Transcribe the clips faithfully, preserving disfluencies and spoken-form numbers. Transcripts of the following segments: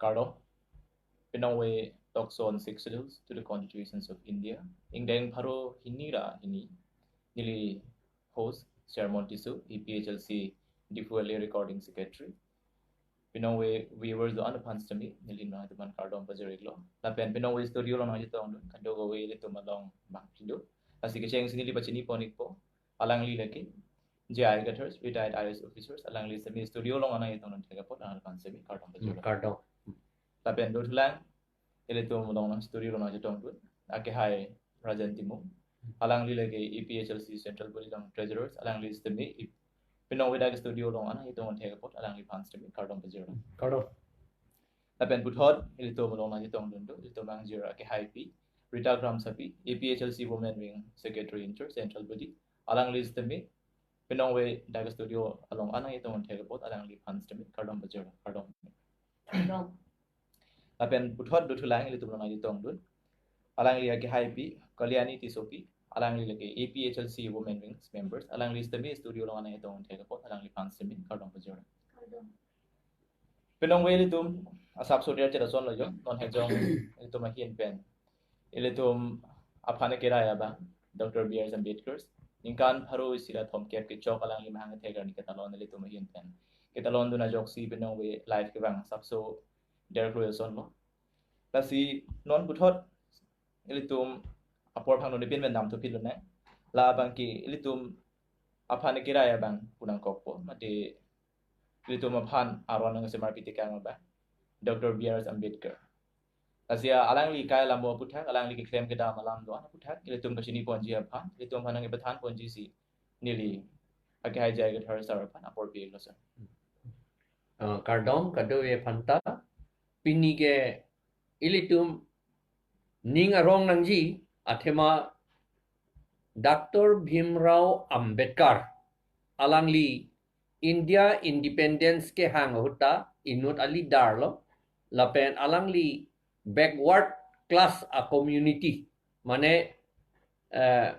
Kardom. Pinongve talk show on Six Schedules to the Constitutions of India. Ingdeng pharo hini ra hini. Neli host Sermon Tisso, A P H L C Diphu L A recording secretary. Pinongve viewers do-an aphan sitame neli nangtumphan kardom pajir-iklo. Lapen pinongve studio along nangchetongdun kadokave ilitum along bangphli do. Lasi kechengsi neli pachini pon-ikpo. Alangli lake J I Kathar, retired I A S officers, alangli sitame studio along nangchetongdun thek apot alangliphan sitame kardom pajir. Kardom. Lapen dothulang ilitum along nang studio along nangchetongdun akehai Rajan Timung. Alangli lake A P H L C Central Body along treasurers, alangli sitame ip-, pinongve dak studio along nangchetongdun thek apot alangliphan sitame kardom pajir. Kardom. Lapen puthot ilitum along nangchetongdun do ilitum angjir akehaipi Rita Kramsapi, A P H L C Women Wing Secretary in charge, Central Body. Alangli sitame pinongve dak studio along nangchetongdun thek apot alangliphan sitame kardom pajir. Kardom. Kardom. Lapen puthot dothulang ilitum along nangchetongdun alangli akehaipi Kalyani Tissopi, alangli lake A P H L C Women Wings members, alangli sitame studio along nangchetongdun thek apot alangliphan sitame kardom pajir. Kardom. Pinongve ilitum asapso der cherason lo jo, non hejong ilitum ahin pen ilitum aphan kerai abang Doctor B R Ambedkar ningkan pharo isi ra thomkep kechok alangli mahang thek arni ketalon ilitum ahin pen ketalondun ajoksi pinongve live kevang asapso der klo ason lo. Lasi non puthot ilitum apor phang non ipin pen damthu phit lonang. La abangke ilitum aphan kerai abang pu nangkokpo, mate ilitum aphan aron nangsemarpi tekang abang Doctor B R Ambedkar. Lasi alangli kai alam aputhak, alangli keklem kedam alam do-an aputhak ilitum kachini ponji aphan, ilitum aphan nangkepathan ponji si neli akehai J I Kathar sir aphan apor pi-iklo sir. Ah, kardom kadokave aphanta. Pini ke ilitum ning arong nangji athema Doctor Bhimrao Ambedkar alangli India independence kehang ahut ta inut a leader lo, lapen alangli backward class a community, mane, eh,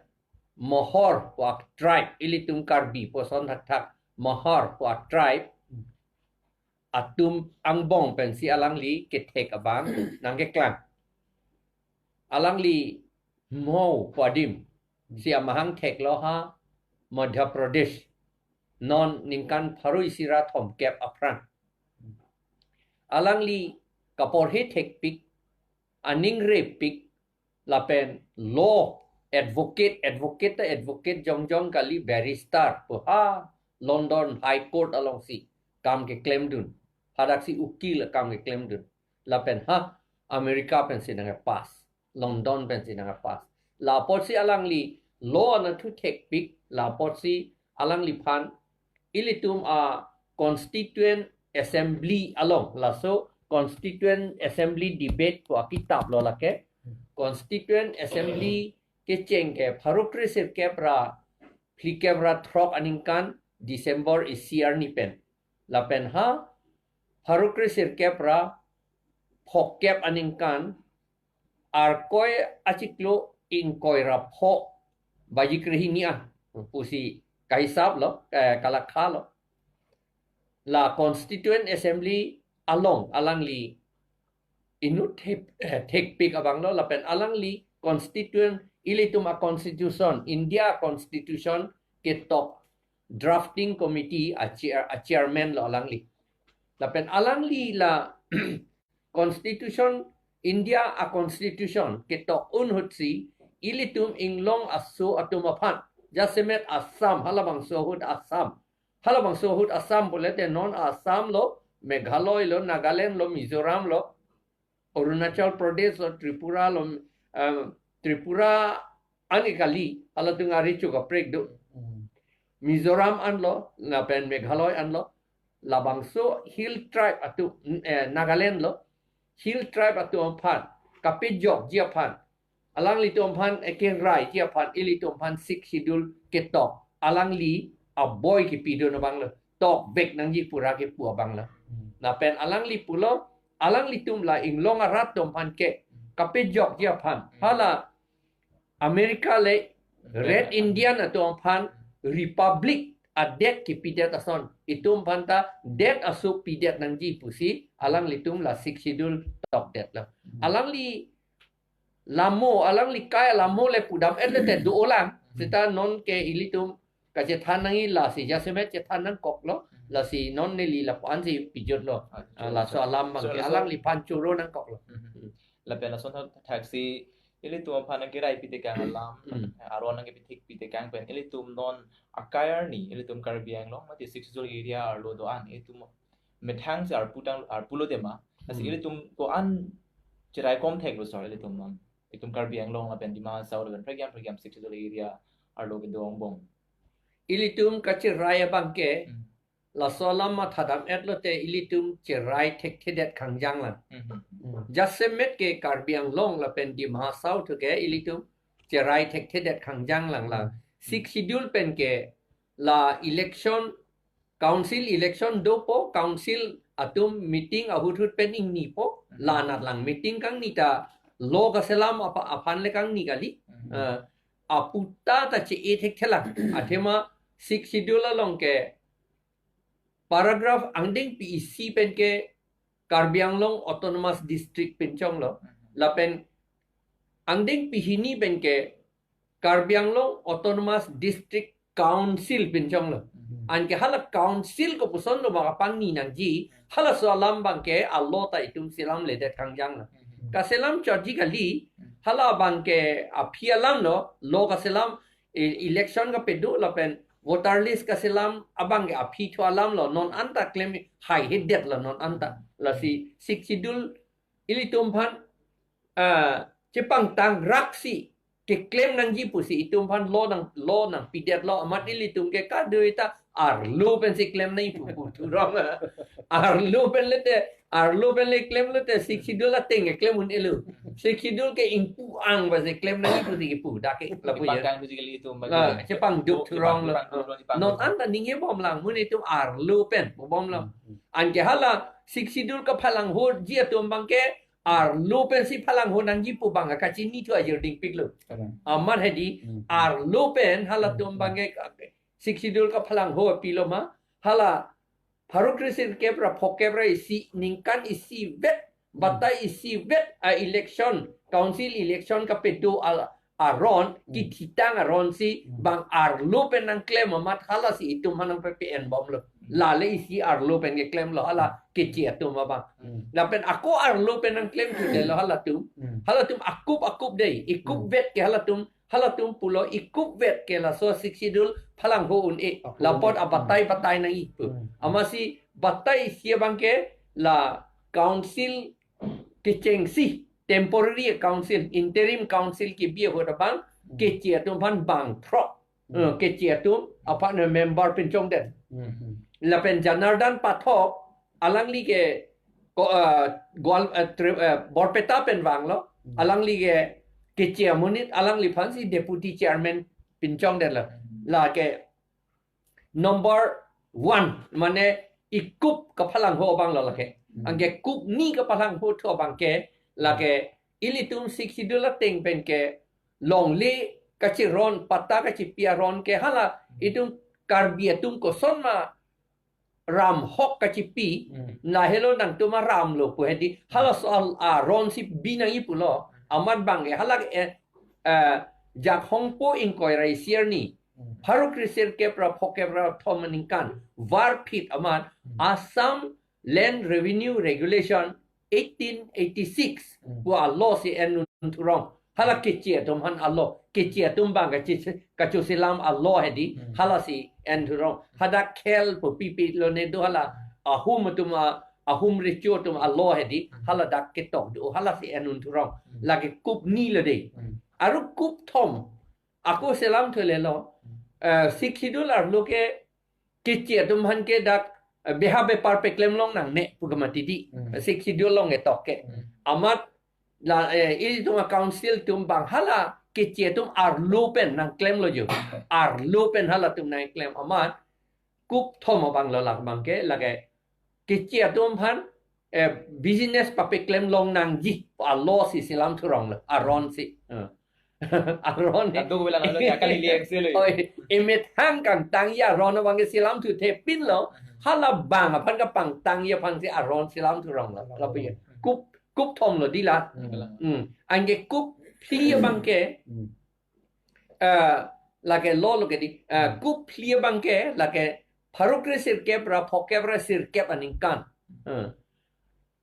Mohor pu a tribe, ilitum Karbi puson thakthak Mohor pu a tribe atum angbong pensi alangli kethek abang nangkeklang. Alangli Mho pu adim si amahang theklo ha Madhya Pradesh, non ningkan pharo isi ra thomkep aphrang. Alangli kaporhe thekpik, aning repik, lapen law advocate, advocate ta advocate jongjong kali, barrister pu ha London High Court alongsi kam keklemdun. Hadaksi ukil akam keklemdun. Lapen ha America pensi nangkepass, London pensi nangkepass. La apotsi alangli law anatthu thekpik, la apotsi alangliphan ilitum a Constituent Assembly along, laso Constituent Assembly debate pu akitap lo lake. Constituent Assembly kecheng ke pharo kre sirkep ra phlikep ra throk aningkan December isi arni pen. Lapen ha pharo kre sirkep ra phokep aningkan Arkoi achiklo ingkoi ra pho baji krehini an pusi kahisap lo, eh, kalakha lo. La Constituent Assembly along alangli inut thep-, eh, thekpik abang lo, lapen alangli constituent, ilitum a constitution, India constitution ketok drafting committee a chair, a chairman lo alangli. Lapen alangli la constitution, India a constitution ketok un ahutsi ilitum inglong aso atum aphan, jasemet Assam, halabangso ahut Assam, halabangso ahut Assam pule te non Assam lo, Meghalaya lo, Nagaland lo, Mizoram lo, Arunachal Pradesh lo, Tripura lo, eh, Tripura an kali, halatum ari chu kaprek do. Hmm. Mizoram anlo, lapen Meghalaya anlo, labangso Hill Tribe atum, eh, Nagaland lo, Hill Tribe atum aphan kapejokji aphan, alanglitum aphan ekengraiji aphan, ilitum aphan Sixth Schedule ketok alangli aboi kepidun abang lo, tokvek nangji pura kepu abang lo. Hmm. Lapen alangli pulo, alanglitum la inglong arat atum aphan ke kapejokji aphan, hmm, hala America le Red Indian atum aphan Republic adet kipidet ason, itum aphan ta det asuk pidet nangji pusi alanglitum la Sixth Schedule tokdetlo. Alangli lamo, alangli kai lamo le pudam-et le te do-olang. Seta non ke ilitum kachethan nangji, lasi jasemet chethan nangkoklo, lasi non neli lapu-ansi pijutlo. Ah, laso alam abangke alam alangli aphan choro nangkoklo. Lapen lason thaksi ilitum aphan nangkirai pitekang alam, aron nangkepithik pitekang pen ilitum non akai arni, ilitum Karbi Anglong mate Sixth Schedule area arlo do-an, ilitum methang si arpu tang, arpulo tema. Lasi ilitum ko-an cheraikom theklo sir, ilitum non, itum Karbi Anglong lapen Dima Hasao lapen prekjam prekjam Sixth Schedule area arlo kedo angbong. Ilitum kacherai abangke, laso alam mathadam-et lote ilitum cherai thekthedet kangjang lang. Jasemet ke Karbi Anglong lapen Dima Hasao thu ke ilitum cherai thekthedet kangjang lang lang. Sixth Schedule pen ke la election, council election dopo, council atum meeting ahut hut pen ingnipo, la anat lang meeting kangni ta law kaselam apa-, aphan le kangni kali. Eh, aputa ta che-e thekthelang. Athema Sixth Schedule along ke paragraph angdengpi isi pen ke Karbi Anglong Autonomous District pinchonglo. Lapen angdengpi hini pen ke Karbi Anglong Autonomous District Council pinchonglo. Anke hala council kopuson lo bang apangni nangji, halaso alam abangke a-law ta itum selamledet kangjang lang. Kaselam chotji kali, hala abangke aphi alamlo, law kaselam, e-, election kapedo lapen voter list kaselam abangke aphi thu alamlo, non anta klem haihedetlo non anta. Lasi Sixth Schedule ilitum aphan, ah, chepangtang raksi keklem nangji pusi itum aphan law nang, law nangpidetlo, amat ilitum ke kadoi ta arlo pensi klem nangji pu pu thurong. Arlo pen le te, arlo pen le klem lote Sixth Schedule ateng keklem un-elo. Sixth Schedule ke ingpu-ang basi klem nangji pusi kipu dak ke lapu ya. Chepangtang tu jikali itum bagi. Ah, chepangduk thuronglo. Chepangduk, chepangduk. Non anta ningjebom lang, mun itum arlo pen pubomlo. Anke hala Sixth Schedule kaphalanghoji atum abangke arlo pensi phalangho nangji pu abang kachinithu ajir dingpiklo. Amat hedi, arlo pen halatum abangke Sixth Schedule kaphalangho apilo ma, hala pharo kre sirkep ra phokep ra isi, ningkan isivet, batai isivet a-election, council election kapedo al aron, kithitang aronsi bang arlo pen nangklem amat halasi itum aphan nangpe-enbomlo. Lale isi arlo pen keklemlo hala Keche atum abang. Lapen ako arlo pen nangklem thudetlo halatum. Halatum akup akup dei, ikupvet ke halatum, halatum pulo ikupvet ke laso Sixth Schedule phalangho un-e. Lapot abatai batai nangji pu. Amatsi batai isi abangke la council kechengsi, temporary council, interim council kebi ahut abang, Keche atum aphan bangthrok. Eh, Keche atum aphan member pinchongdet. Lapen Janardan Pathak, alangli ke ko, eh, Gwal-, eh, Tri-, eh, Borpeta pen vanglo, alangli ke Keche amonit, alangliphansi deputy chairman pinchongdetlo. Lake number one, mane ikup kaphalangho abanglo lake. Anke kup ni kaphalangho thu abangke, lake ilitum Sixth Schedule ateng pen ke longle kachiron, patta kachipi aron ke hala itum Karbi atum kosonma ram hok kachipi, lahelo nangtum aramlo pu hedi, halaso al-, aronsi bi nangji pulo, amat abangke hala, eh, eh, Jakhongpo ingkoi ra isi arni, pharo kre sirkep ra phokep ra thom aningkan, varphit amat, Assam Land Revenue Regulation eighteen eighty-six pu a-law si en un thurong. Hala Keche atum aphan a-law, Keche atum abang kachi-, kachoselam a-law hedi, halasi en thurong. Hadak khel pu pipi lone do hala ahum atum a, ahum recho atum a-law hedi, haladak ketok do, halasi en un thurong. Lake kup ni lo dei. Aru kup thom, ako selam thulelo, eh, Sixth Schedule arlo ke Keche atum aphan ke dak, eh, beha bepar peklem longnangne pu ke mati di. Sixth Schedule along ketok ke. Amat la, eh, ilitum a-council atum abang hala Keche atum arlo pen nangklemlo jo. Arlo pen halatum nangklem amat kup thom abanglo lak abangke lake Keche atum aphan, eh, business papeklem longnangji a-law si selam thuronglo, aronsi. Eh. Aron. Kadokave lang lo, ya kali liang selo. Oi, emethang kangtangji aron abangke selamthu thepinlo. Hala bang aphan kapangtangji aphansi aron selamthu ronglo. Lapu ya. Kup, kup thomlo dei la. Hmm. Hmm. Anke kup phli abangke. Hmm. Eh, lake lo lo ke dei. Eh, kup phli abangke lake pharo kre sirkep ra phokep ra sirkep aningkan. Hmm.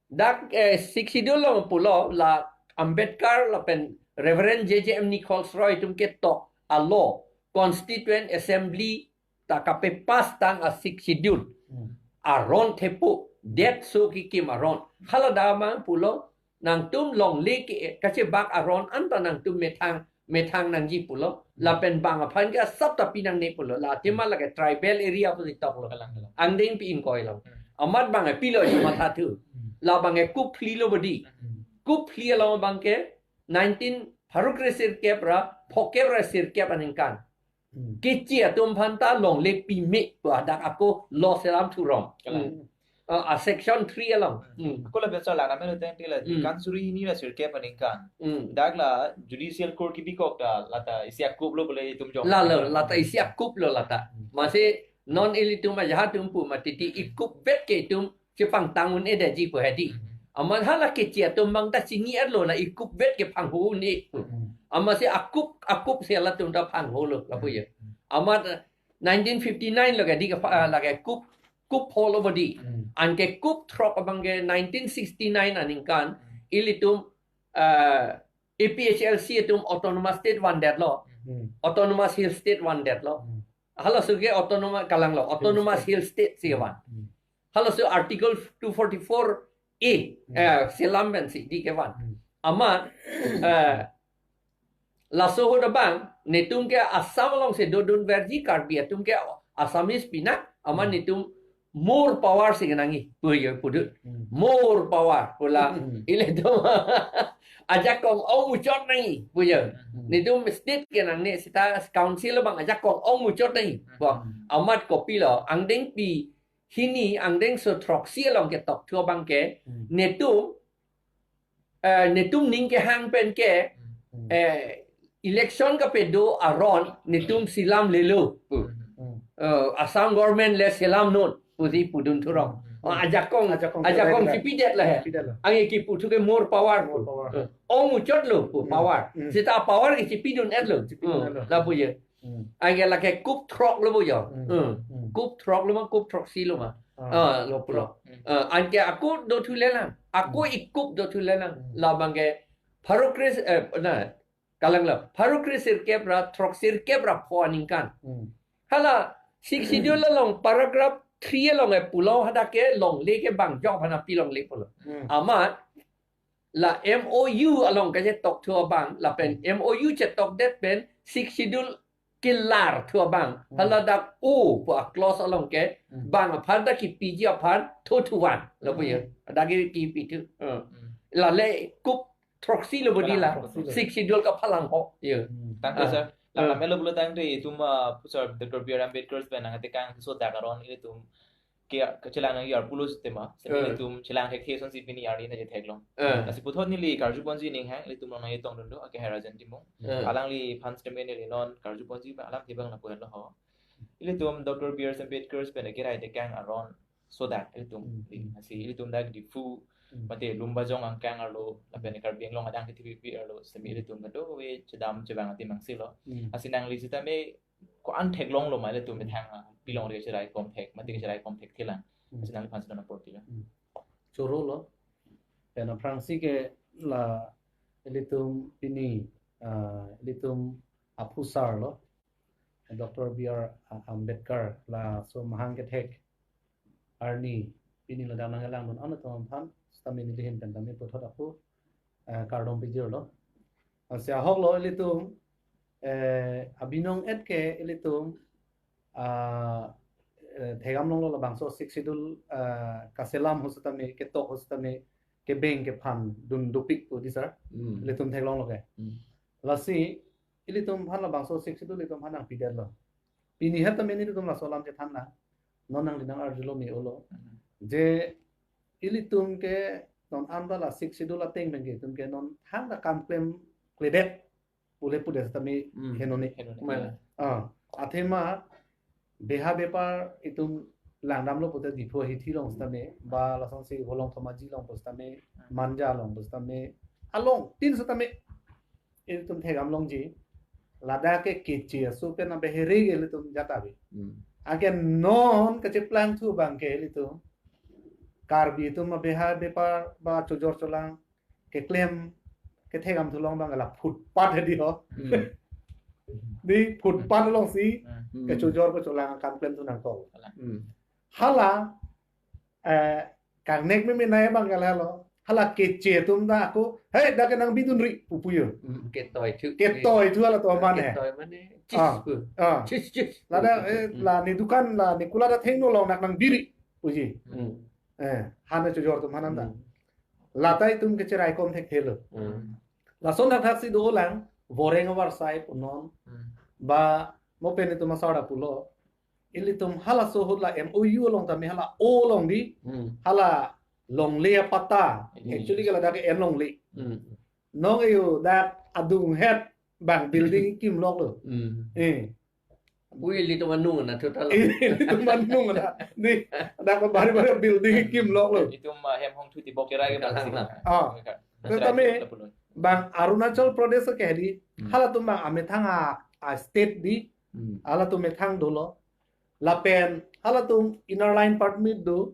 Dak, eh, Sixth Schedule along pulo la Ambedkar lapen Reverend J J M Nichols Roy atum ketok a-law, Constituent Assembly ta kapepass tang a-Sixth Schedule. Hmm. Aron thepo, detso kikim aron. Hala damang pulo, nangtum longle ke kachebak aron anta nangtum methang, methang nangji pulo. Lapen bang aphan ke asap ta pinangne pulo. La athema lake tribal area pusi toklo. Kalang, kalang. Angdeng pi ingkoilo. Hmm. Amat bang pilo ji mathathu. Hmm. La bangke kup phli lo bo dei. Hmm. Kup phli along bangke nineteen pharo kre sirkep ra phokep ra sirkep aningkan. Hmm. Keche atum aphan ta longle pime pu hadak ako law selamthu rong. Kalang. Hmm. Ah, a-section three along. Hmm. Ako lapen sir, lang name lo tangte la, hmm, kan suri hini ra sirkep aningkan. Hmm. Dak la judicial court kibikok ta lata isi akup lo bole itum jong. La lo, lata isi akup lo lata. Hmm. Amatsi non ilitum ajahak atum pu mati ti ikup vet ke itum chepangtang un-edetji pu hedi. Hmm. Amat hala keche atum abang ta chini-etlo la ikup vet ke phangho un-e. Hmm. Amatsi akup, akup si latum ta phangholo lapu ya. Hmm. Amat, eh, nineteen fifty-nine lo ke dei ke pha-, ah, lake kup, kup pho lo bo dei. Hmm. Anke kup throk abangke nineteen sixty-nine aningkan, hmm, ilitum, eh, A P H L C atum autonomous state vandetlo. Hmm. Autonomous Hill State vandetlo. Hmm. Halaso ke autonomous, kalanglo, Hill Autonomous State. Hill State si van. Hmm. Halaso Article two forty-four A, hmm, eh, selam pensi dei kevan. Hmm. Amat, eh, laso ahut abang, netum ke Assam alongsi dodun verji Karbi atum ke Assamese pinak, amat, hmm, netum more power si kenangji, pu yo pudun. Hmm. More power, pu la, hmm, ilitum ajakong ong muchot nangji, pu yo. Hmm. Netum state kenangne seta council abang ajakong ong muchot nangji. Bo, hmm, amat kopilo, angdeng pi hini angdengso throksi along ketokthu abangke, hmm, netum, eh, netum ning kehang pen ke, hmm, eh, election kapedo aron netum selamlelo pu. Hmm. Eh, Assam government le selamnon pusi pudun thurong. Hmm. Oh, ajakong, ajakong, ajakong, kerai kerai, chipidetlo he. Chipidetlo. Anke kipu thu ke more power pu. More power. Eh, ong muchotlo pu, hmm, power. Hmm. Seta power ke chipidun-etlo. Chipidun-etlo. Hmm. Lapu ya. Hmm. Anke lake kup throk lo bo yo. Hmm. Hmm. Hmm. Kup throk lo ma, kup throksi lo ma. Ah. Ah, lo pulo. Hmm. Ah, anke ako dothulelang. Ako, hmm, ikup dothulelang. Hmm. La bangke pharo kre, eh, na, kalanglo. Pharo kre sirkep ra throk sirkep ra pho aningkan. Hmm. Hala Sixth Schedule along paragraph three along e pulo hadak ke longle ke bang jok hana pi longle pulo. Hmm. Amat la M O U along kachetokthu abang, lapen, hmm, M O U chetokdet pen Sixth Schedule kelarthu abang. Hmm. Hala dak O pu a-clause along ke, hmm, bang aphan ta kipiji aphan thothuvan. Lapu ya. Hmm. Dak ke kipithu. Hmm. Hmm. Lale kup throksi lo bo dei la. Phalang throksi lo. Sixth Schedule kaphalangho. Ya. Hmm. Tangte, ah, sir. Lang, ah, name lo pulo tangte itum, ah, sir, Doctor B R Ambedkar pen nangtekang sodak aron ilitum ke, ke chelang nangji arpu lo sitame, sitame, eh, ilitum chelang thekthe asonsi pini arni nangji theklong. Eh. Lasi puthot neli karjuponji aning hang, ilitum along nangchetongdun do, ake Herajan Timung. Eh. Alangliphan sitame neli non karjuponji alamthe abang lapu henlo ho. Ilitum Doctor B R Ambedkar pen kerai tekang aron sodak ilitum. Hmm. Lasi ilitum dak Diphu, hmm, mate Lumbajong angkang arlo, lapen Karbi Anglong adang kethe pipi arlo, sitame, hmm, ilitum kadokave chedam chevang atim angsi lo. Hmm. Lasi nangli sitame ko-an theklonglo ma ilitum methang, ah, pilong re cherai kom thek, mate cherai kom thekthelang. Hmm. Lasi nangliphan si non apor tila. Hmm. Choro lo. Pen aphrangsi ke la ilitum pini, ah, ilitum aphusar lo. Doctor B R Ambedkar laso mahang kethek arni pini ladak nanglangdun an atum aphan sitame neli ahin pen tame puthot ako, eh, kardom pajirlo. Lasi ahok lo ilitum, eh, abinong et ke ilitum, ah, eh, thegam longlo labangso Sixth Schedule, ah, kaselam ho sitame, ketok ho sitame, kebeng kephan dun dopik pu dei sir. Hmm. Ilitum theklonglo ke. Hmm. Lasi ilitum aphan labangso Sixth Schedule ilitum aphan nangpidetlo. Pini het tame nelitum laso alam chethanlang. Non nangli nang-arjulo me-olo. Hmm. Je ilitum ke non anta la Sixth Schedule ateng pen ke itum ke non thangta kam klemkledet. pule pudet setame Hmm. henone. Henone. Mana? Ah, athema beha bepar itum langdamlo pute Diphu ahithi along setame, ba lasonsi Volongthom Aji along pu setame, Manja along pu setame, alongtin setame ilitum thekdam longji. Ladak ke keche aso pen abehere ke ilitum jat ave. Hmm. Anke non kacheplangthu abangke ilitum Karbi atum abeha bepar ba chojor cholang keklem kethekdamthu along abang la footpath hedi ho. Hmm. Di footpath alongsi Hmm. kechojor kecholang akam klemthu nangkok. Hmm. Hala eh, kangnek memenai abang ke lahelo. Hala keche atum ta ako, "Hei, dak ke nangbidunri," pu puyo. Hmm. Ketoi thu. Ketoi thu hala toman he. Ketoi mane. Ah. Chis pu. Ah. Chis chis. Ladak eh, Hmm. la ne dukan la ne kula da thengno long nak nangbiri puji. Hmm. Eh, hana chojor atum hanan ta. Hmm. Lata itum kecherai kom thekthelo. Hmm. Lason thakthak si dolang, voreng avarsai punon. Hmm. Ba mo pen itum asar da pulo. Ilitum halaso ahut la M O U along tame hala O along di. Hmm. Hala longle apatta. Hmm. Actually ke ladak ke en longle. Hmm. Non ke yo dak adung het bang building kimlok lo. Hmm. Eh. Ui, ilitum anung na thu ta lo. Ilitum anung na. Di dak bari bari building kimlok lo. Itum uh, hem hong thu tibok kerai ke bang si. Kalang. Ah. Tetapi bang Arunachal Pradesh ke di. Hmm. Halatum bang amethang a, a state di. Hmm. Halatum methang dolo. Lapen halatum inner line permit do.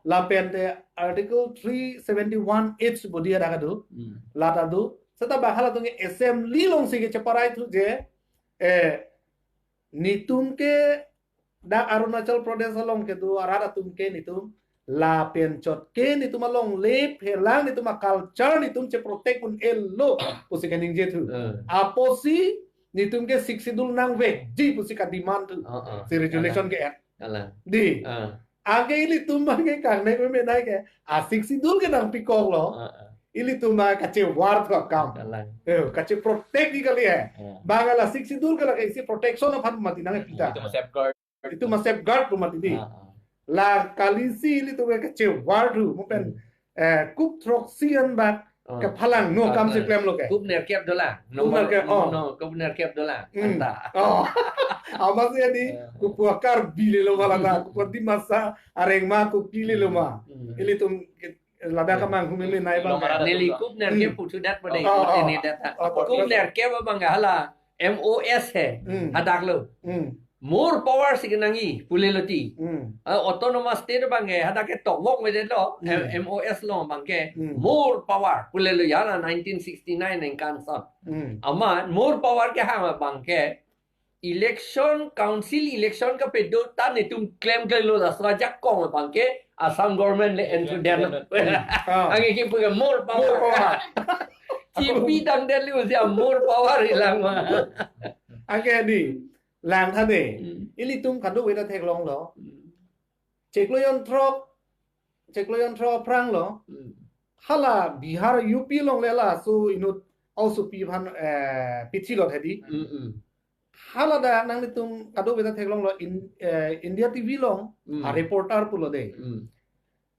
Lapen te Article three seventy-one H bodi ada do. Hmm. Lata do. Seta bang halatum ke assembly alongsi kecheparai thu je. Eh, netum ke dak Arunachal Pradesh along kedo arat atum ke netum lapen chot ke netum alongle phelang netum a culture netum cheprotect un-elo pusi kaningje thu. Eh. Apotsi netum ke Sixth Schedule nangvekji pusi kademand thu. Oh, oh. Si resolution ke-en. Kalang. Di. Ah. Anke ilitum bang ke kangnek memenai ke. A Sixth Schedule ke nangpikoklo. Ah, ah. Ilitum bang kachevar thu akam. Kalang. Eh, kacheprotect di kali eh. Ah. Bang la Sixth Schedule ke la ke isi protection aphan mati nang pita. Itum safeguard. Itum ma safeguard pu mati di. Ah, ah. La kalisi ilitum ke kachevar thu. Mo pen eh, kup throksi an bak Ah. kaphalang no Ah, kam ah. si klemlo ke. Kup nerkep dolang. Kup nerkep, oh. No, kup nerkep dolang. Hmm. Anta. Oh. Amatsi di Eh. kupu Karbi lelo ma lata, kupu Dimasa areng ma, Kuki lelo ma. Hmm. Ilitum ke- ladak ke manghumeme nai bang. Lomara- Neli kup nerkep Hmm. puthudet pada Oh, oh, ini data. oh, Kup nerkep abang hala M O S he. Hmm. Hadak lo. Hmm. More power si kenangji pulelo ti. Hmm. Ah, autonomous state abang ke hadak ke tokvok medet lo. Hmm. M O S lo abang ke. Hmm. More power pulelo ya la nineteen sixty-nine ningkan son. Hmm. Amat more power kehang abang ke election, council election kapedo ta netum klemklelo, la sraja kong abang ke Assam government le en thu den. Ah. Anke kipu ke more More power. power. Chipi dang den lu sia more power ilang ma. Anke di lang tha de. Hmm. Ilitum kado weda theklonglo. Chiklo jon throk, chiklo jon throk aphrang lo. Hmm. Hala Bihar U P along le laso inut ausupi aphan eh, pithi lo hedi. Hmm, hmm. Hala dak nanglitum kado weda theklonglo in, eh, India T V along Hmm. a reporter pulo de. Hmm.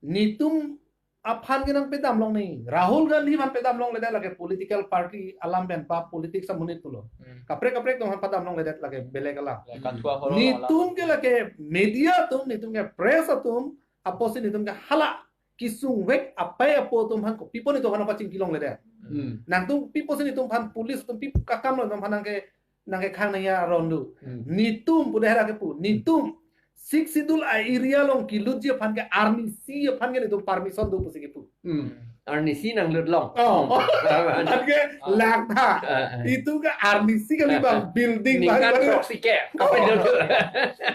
Netum aphan ke nangpedam longle. Rahul Gandhi aphan pedam longledet lake political party alam pen pa politics amonit pulo. Hmm. Kaprek kaprek atum aphan padam longledet lake belek alam. Like Kathua Horo Netum ke lake media atum, netum ke press atum, apotsi netum ke hala kesung vek apai apo atum aphan kopi pu netum aphan pachingki longledet. Hmm. Nangtum pi pusi netum aphan police atum pi kakam lo netum aphan nangke nangkekhang nangji aron do. Hmm. Netum pu dera kepu. Netum Sixth Schedule a area along kelutji aphan ke arnisi aphan ke netum permission do pusi kepu. Hmm. Arnisi nanglut long. Oh. Hmm. Aphan ke lang tha. Ah, ah. Itu ke arnisi kali bang building bang Ningkan bang. Proxy ke. Apa itu?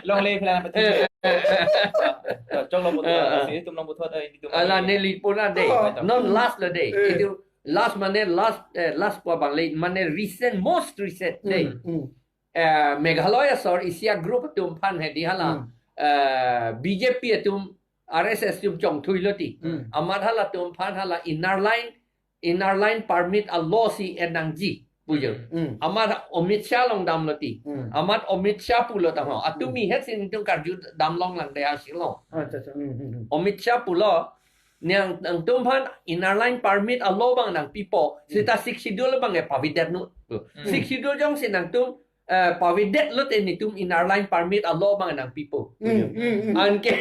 Longle phelang pati. Chong long butuh Eh, eh. Si itum long butuh ada itum. Ala neli pura de. Oh. Non last lo de. Eh. Itu last mane last eh, last pu abang le mane recent, most recent de. Hmm, hmm, Eh, Meghalaya sor isi a group atum aphan hedi hala. hmm, Eh, B J P atum, R S S atum chongthui lo ti. hmm. Amat halatum aphan hala inner line, inner line permit a law si en nangji pujo. Hmm, Amat Amit Shah along damlo ti. hmm. Amat Amit Shah pulo tangho. Atumi het si netum karju dam longlang de ha Shillong. Acha, acha. Hmm, hmm, hmm. Amit Shah pulo, Nang, nangtum aphan Inner Line Permit a-law abang nangpipo. Seta Sixth Schedule abang ke pavedet non. Sixth Schedule jongsi nangtum eh, pavedet lote netum Inner Line Permit a-law abang nangpipo. Hmm, hmm, hmm. Anke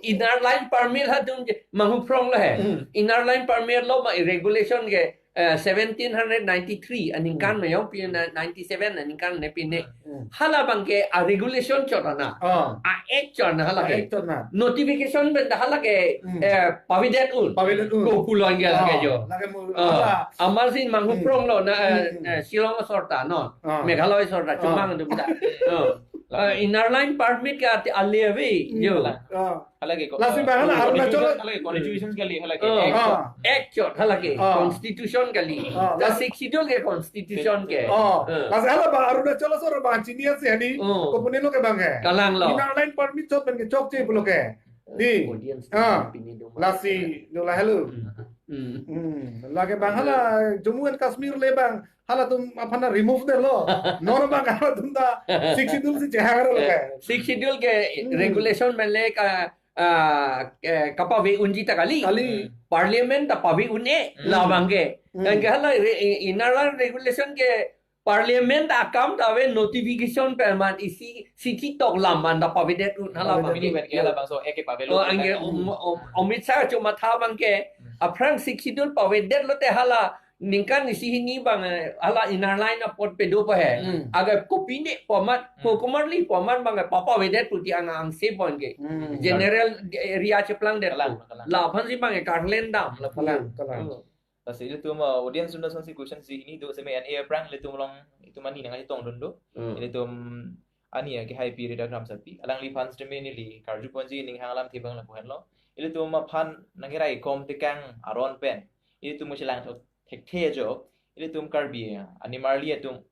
Inner Line Permit hatum je manghu phrong lo he. Hmm. Inner Line Permit a-law abang regulation ke, eh, seventeen ninety-three aningkan Hmm. me yong pi na ninety-seven aningkan ne pine. Hmm. Hala abang ke a-regulation chot ana. Ah. A-act chot ana hala ke. A-act chot ana. Notification pen ta hala ke, Hmm. eh, pavedet un. Pavedet un. Ko pulon ke lake Ah, jo. lake mu-, Ah. hala. Amarsi manghu Hmm. phrong lo na, eh, Hmm, hmm. eh, Shillong sorta non. Ah. Meghalaya sorta Ah. chomang atum ta. Oh. Eh, Inner Line Permit ke ati ali ave, Hmm. jo. Ah. Hala ke ko-, Lasi ah, bang hala Arunachal constitution, hala ke constitution kali, hala ke. Oh. Ah. Act chot hala ke, Ah. constitution kali. Ah. Ta Sixth Schedule ke constitution ke. Oh. Eh. Lasi hala bang Arunachal sor bang chini ase hadi. Oh. Kopune lo ke bang ke. Kalang lo. Inner Line Permit chot pen ke chokche pulo ke. Di. Audience Ah. pini dum. Lasi dola helo. Hmm. Hmm. Hmm. Lake bang hala Jammu and Kashmir le bang halatum aphan remove detlo. Non bang halatum ta Sixth Schedule si chehang lo ke. Sixth Schedule ke Hmm. regulation pen le ka, ah, eh, kapave unji ta kali. Kali. Parliament ta pave un-e Hmm. labang ke. Hmm. Anke hala re-, i-, Inner Line regulation ke Parliament akam ta ave notification pen man isi sithi tok lam man ta pavedet un hala Pavedet bang. Pini pen ke hala bangso act ke pavelo Oh, anke kan. Om-, Om-, Amit Shah chomatha abang ke Hmm. aphrang Sixth Schedule pavedet lote hala ningkan isi hini bang, eh, hala Inner Line apot pedo pa he. Hmm. Agar kopine pu amat, Hmm. kokomarli pu amat bang, eh, papavedet puti ang angse pon ke. Hmm. General area cheplangdet Kalang, pu. kalang. La aphansi bang, eh, karlendam la Kalang, pulang. kalang. Hmm. Lasi ilitum, uh, audience atum asonsi question si hini do seme an e aphrang ilitum along itum ani nangchetongdun do. Hmm. Ilitum ani akehai pi Rida Kramsapi. Alangliphan sitame neli karju ponji ning hang alamthe abang lapu henlo. Ilitum aphan nangkerai kom tekang aron pen ilitum chelang thot thekthe ajo. Ilitum Karbi animarli atum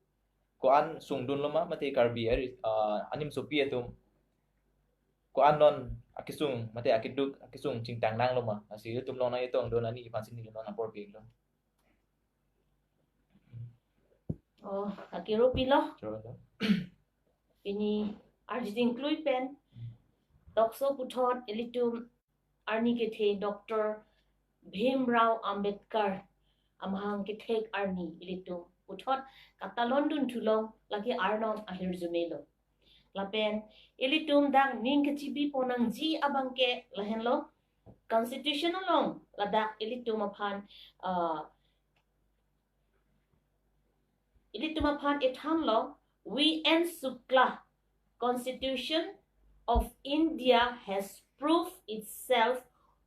ko-an sungdun lo ma mate Karbi ari, uh, animsopi atum ko-an non akesung mate akeduk akesung chingtang nanglo ma. Lasi ilitum along nangchetongdun ani aphansi neli non apor pilo. Oh, akiro pilo. Choro lo. Pini arjing klui pen tokso puthot ilitum arni kethe Doctor Bhimrao Ambedkar amahang kethek arni ilitum puthot katalondun thulong lake Arnam ahirjume lo. Lapen ilitum dak ning kechibi ponnangji abang ke lahenlo, constitution along ladak ilitum aphan, uh, ilitum aphan ethanlo, V N Shukla, Constitution of India has proved itself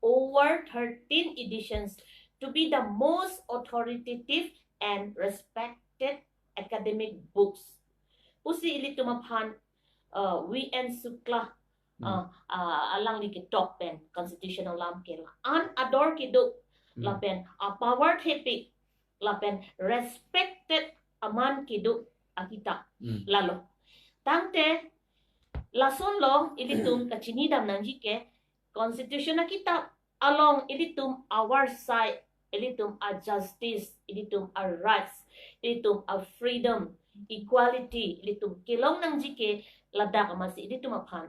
over thirteen editions to be the most authoritative and respected academic books. Pusi ilitum aphan, uh, V N Shukla, Hmm. uh, uh, alangli ketok pen constitutional lam ke la-an ador kedo Hmm. lapen a-power thepik lapen respected aman kedo akitap Hmm. lalo. Tangte lasonlo ilitum kachinidam nangji ke constitution akitap along ilitum a-varsai, ilitum a-justice, ilitum a-rights, ilitum a-freedom, equality, ilitum kelong nangji ke ladak amatsi ilitum aphan.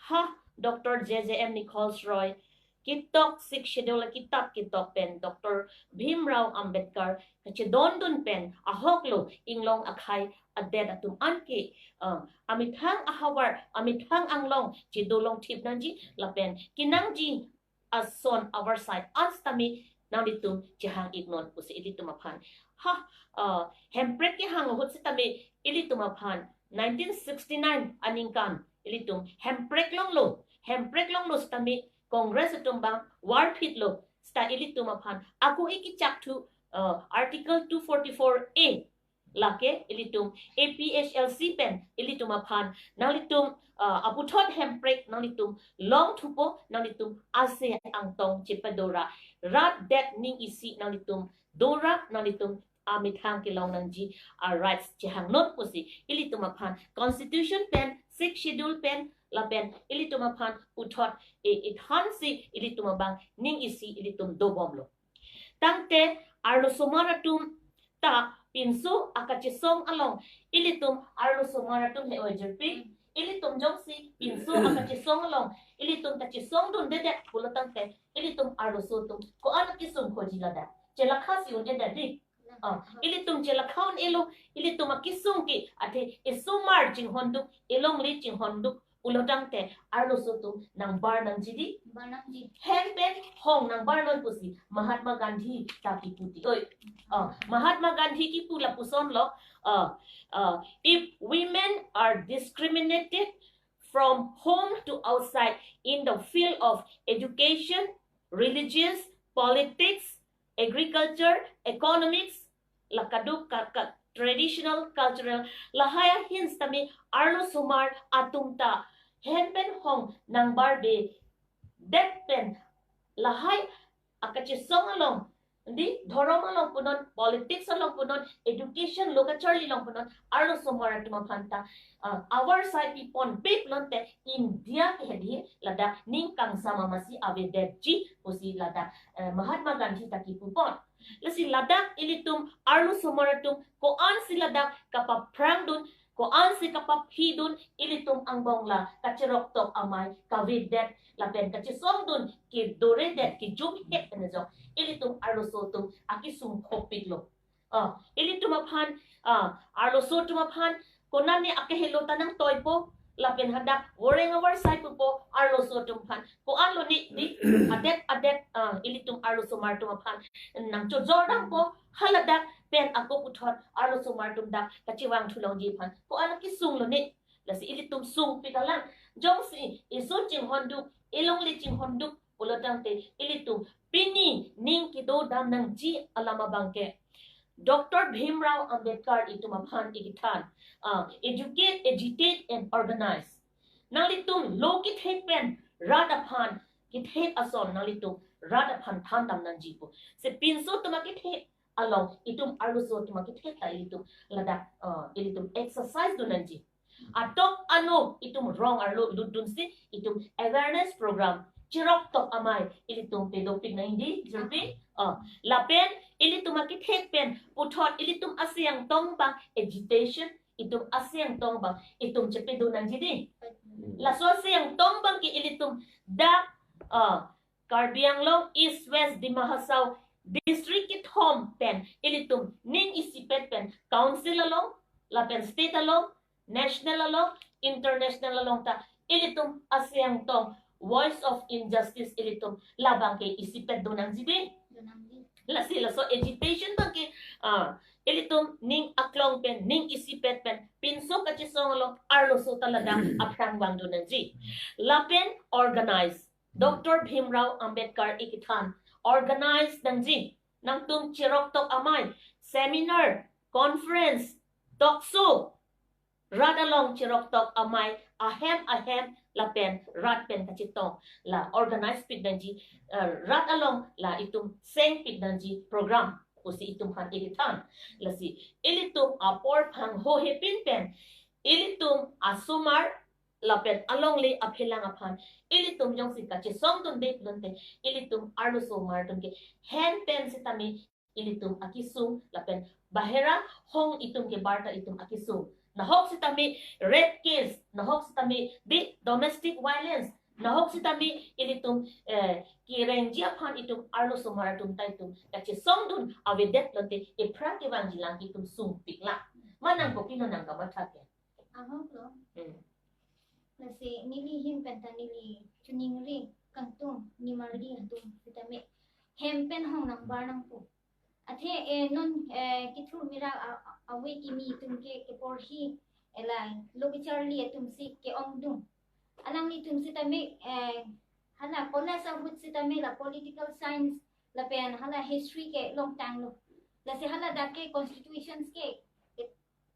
Ha, Doctor J J M Nichols Roy ketok Sixth Schedule akitap ketok pen Doctor Bhimrao Ambedkar kachedondun pen ahok lo inglong akhei adet atum an ke, uh, amethang ahavar, amethang anglong chedolong thip nangji lapen kenangji ason a-varsai an sitame nanglitum chehang-ik non pusi ilitum aphan. Ha, uh, hemprek kehang ahut sitame ilitum aphan nineteen sixty-nine aningkan ilitum hemprek longlo, hemprek longlo sitame Congress atum bang varphit lo, sita ilitum aphan ako-i kechakthu, uh, Article two forty-four A lake ilitum A P H L C pen ilitum aphan nanglitum, uh, aputhot hemprek nanglitum longthupo, nanglitum ase angtong chepadora, rat det ning isi nanglitum dora, nanglitum amethang kelong nangji a-rights chehang non pusi ilitum aphan constitution pen, Sixth Schedule pen lapen ilitum aphan puthot e-, ethansi ilitum abang ning isi ilitum dobomlo. Tangte arlosomar atum ta pinso akachesong along ilitum arlosomar atum he-oi jirpi Ilitum jongsi pinso akachesong along ilitum kachesongdundedet pulo tangte, ilitum arloso atum ko-an akesung khoji ladak? Chelakha si un-edet dei. Ah, ilitum chelakha un-elo, ilitum akesung ke athe esomar chinghonduk, elongle chinghonduk pulo tangte arloso atum nangbar nangji dei. Bar nangji. Hem pen hong nangbar non pusi Mahatma Gandhi ta kipu ti. Oi. Ah, Mahatma Gandhi kipu lapusonlo. Ah, ah, if women are discriminated from home to outside in the field of education, religious, politics, agriculture, economics, la kaduk ka, ka traditional, cultural, lahai ahin sitame arlosomar atum ta hem pen hong nangbarbedet pen lahai akachesong along, dei, dhorom along punon, politics along punon, education, lo kacharli along punon, arlosomar atum aphan ta, ah, avarsai pipon pik lonte India ke hedi ladak ning kangsam amatsi avedetji pusi ladak, eh, Mahatma Gandhi ta kipupon. Lasi ladak ilitum arlosomar atum ko-ansi ladak kapaphrangdun, ko-ansi kapaphidun, ilitum angbong la kacheroktok amei kavedet lapen kachesongdun kedoredet kejumhet pen ajok ilitum arloso atum akesung khopiklo. Ah, ilitum aphan, ah, arloso atum aphan konane akehelo ta nangtoipo, lapen hadak voreng avarsai pupo arloso atum aphan. Ko-anlo ne, dei, adet adet, ah, ilitum arlosomar atum aphan nangchojordampo, haladak pen ako puthot arlosomar atum dak kachevang thulongji aphan ko-an akesunglo ne? Lasi ilitum sungpik alang. Jongsi eso chinghonduk, elongle chinghonduk pulo tangte ilitum pini ning kedodam nangji alam abangke Doctor Bhimrao Ambedkar itum aphan ikethan, ah, educate, agitate and organize. Nanglitum lo kethek pen rat aphan kethek ason nanglitum rat aphan thandam nangjipo. Si pinso atum akethek along itum arloso atum akethek ta ilitum ladak, ah, ilitum exercise dun nangji. Atok ano itum rong arlo lutdunsi itum awareness program cheroktok amei ilitum pedopik nangji, jirpi. Ah, lapen ilitum akethek pen puthot ilitum aseng tong abang agitation, itum aseng tong abang itum chepedun nangji dei. Laso aseng tong abang ke ilitum dak, ah, Karbi Anglong, East West, Dima Hasao district kethom pen ilitum ning isipet pen council along, lapen state along, national along, international along ta ilitum aseng tong Voice of Injustice ilitum labang ke isipet dun nangji dei. Dun nangji. Lasi laso agitation abangke, ah, ilitum ning aklong pen, ning isipet pen pinso kachesong along arloso ta ladak aphrang vangdun nangji. Lapen organize. Doctor Bhimrao Ambedkar ikethan, organize nangji. Nangtum cheroktok amei, seminar, conference, talk show, rat along cheroktok amei ahem ahem lapen rat pen kachetong la organize pik nangji, eh, rat along la itum seng pik nangji program pusi itum aphan ikethan. Lasi ilitum apor phangho hepin pen ilitum asomar lapen alongle aphelang aphan ilitum jongsi kachesongdunde pulote ilitum arlosomar atum ke hem pen sitame ilitum akesung lapen bahera hong itum kebar ta itum akesung. Nahok sitame rape case, nahok sitame dei domestic violence, nahok sitame ilitum, eh, kerengji aphan itum arlosomar atum ta itum kachesongdun avedet lote ephrang kevangji alam ke itum sungpik lang. Ma nang kopilo nangkamatha ke? Ahoklo. Hmm. Lasi neli ahin pen ta neli choningri kangtung nimarli atum sitame hem pen hong nangbar nangpo. Athe, eh, non, eh, kethur mira a, a, ave kimi atum ke keporhi, eh, la lo kacharli atum si ke-ongdung. Alanglitum sitame, eh, hala college ahut sitame la political science lapen hala history kelongtanglo. Lasi haladak ke constitutions ke, ke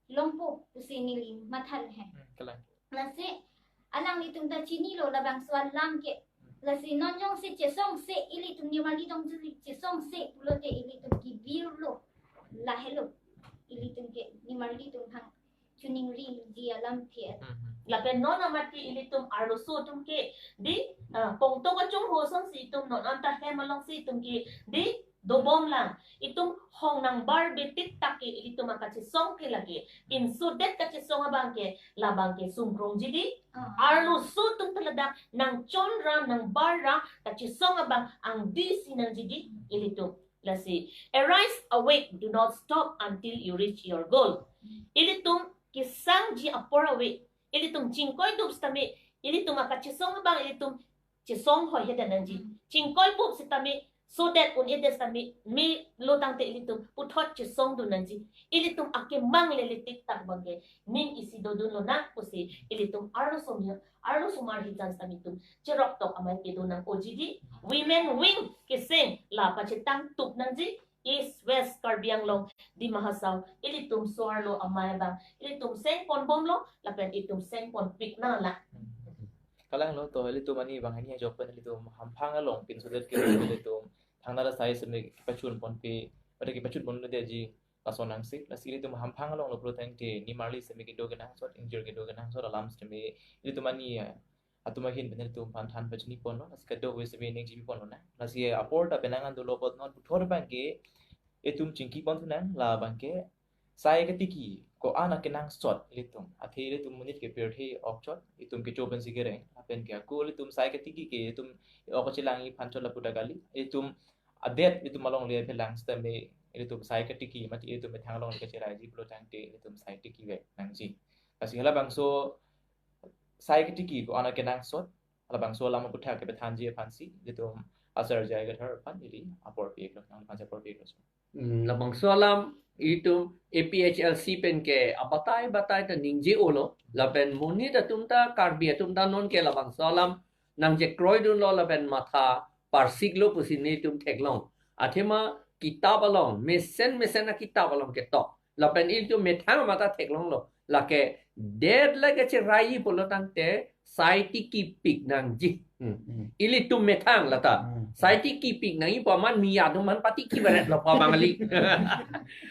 longpo pusi neli matha he. Hmm, kalang. Lasi alanglitum ta chinilo labangso alam ke. Lasi non jongsi chesongse ilitum nimarli tong jongsi chesongse pulote ilitum kebirlo. Lahelo. Ilitum ke nimarli atum aphan choningriji alam phet. Hmm, hmm. Lapen non amat ke ilitum arloso atum ke dei, ah, pongto kachongho asonsi itum non anta hem alongsi itum ke dei dobom lang. Itum hong nangbar betik tak ke ilitum akachesong ke lake. Pinso det kachesong abang ke, labang ke sungkrongji di. Ah. Arloso atum ta ladak nangchon ra, nangbar ra, kachesong abang angdisi nangji di ilitum. Lasi, arise, awake, do not stop until you reach your goal. Ilitum kesangji apor ave. Ilitum chingkoidup sitame, ilitum akachesong abang ilitum chesong hoihedet nangji. Mm. Chingkoibup sitame, sodet un-edet sitame, melo tangte ilitum puthot chesongdun nangji. Ilitum akemang lele tik tak abang ke, ning isi dodun lonang pusi, ilitum arloso mi, arloso mar hijan sitame itum cherok tok amei kedo nang-oji di, women wing keseng la pachetang tup nangji, East, West, Karbi Anglong, Dima Hasao, ilitum so-arlo amei abang, ilitum sengponbomlo, lapen itum sengponpik nang la. Kalanglo to, ilitum ani bang ani ajok pen ilitum hamphang along pinsodet ke ilitum thangnat asai seme kepachunponpe, pada kepachunponpe detji lason nangsi, lasi ilitum hamphang alonglo pulo tangte nimarli seme kedo kenangsot, ingjir kedo kenangsot alam seme ilitum ani, eh, atum ahin pen ilitum aphan than pachiniponlo, lasi kadokave seme ningjeponlo nang. Lasi apor ta penang an dolo apot non puthot abang ke itum chingkipon thu nang, labang ke sai katiki ko-an akenangsot ilitum. Athe ilitum monit ke pirthe okchot, itum kecho pensi kereng. Lapen ke ako ilitum sai katiki ke itum ok kachelang-i aphan chot lapu ta kali. Itum adet itum alongle aphelang sitame ilitum sai katiki mati ilitum methang alongle kacheraiji pulo tangte ilitum sai tikivek nangji. Lasi halabangso sai katiki ko-an akenangsot, halabangso alam aputhak kepathanji aphansi, ilitum asar jai gathar aphan ili apor pi-iklo, nang aphansi apor pi-iklo. Hmm, labangso alam itum A P H L C pen ke abatai batai ta ningje-olo, lapen monit atum ta Karbi atum ta non ke labangso alam nangchekroidunlo lapen matha parsiklo pusi nelitum theklong. Athema kitap along, mesen mesen akitap along ketok. Lapen ilitum methang mata theklonglo. Lake det lake cherai pulo tangte sai tikipik nangji. Hmm. Hmm. Ilitum methang lata. Hmm. Sai tikipik nangji pu amat Miya atum aphan patiki varetlo pu abang kali.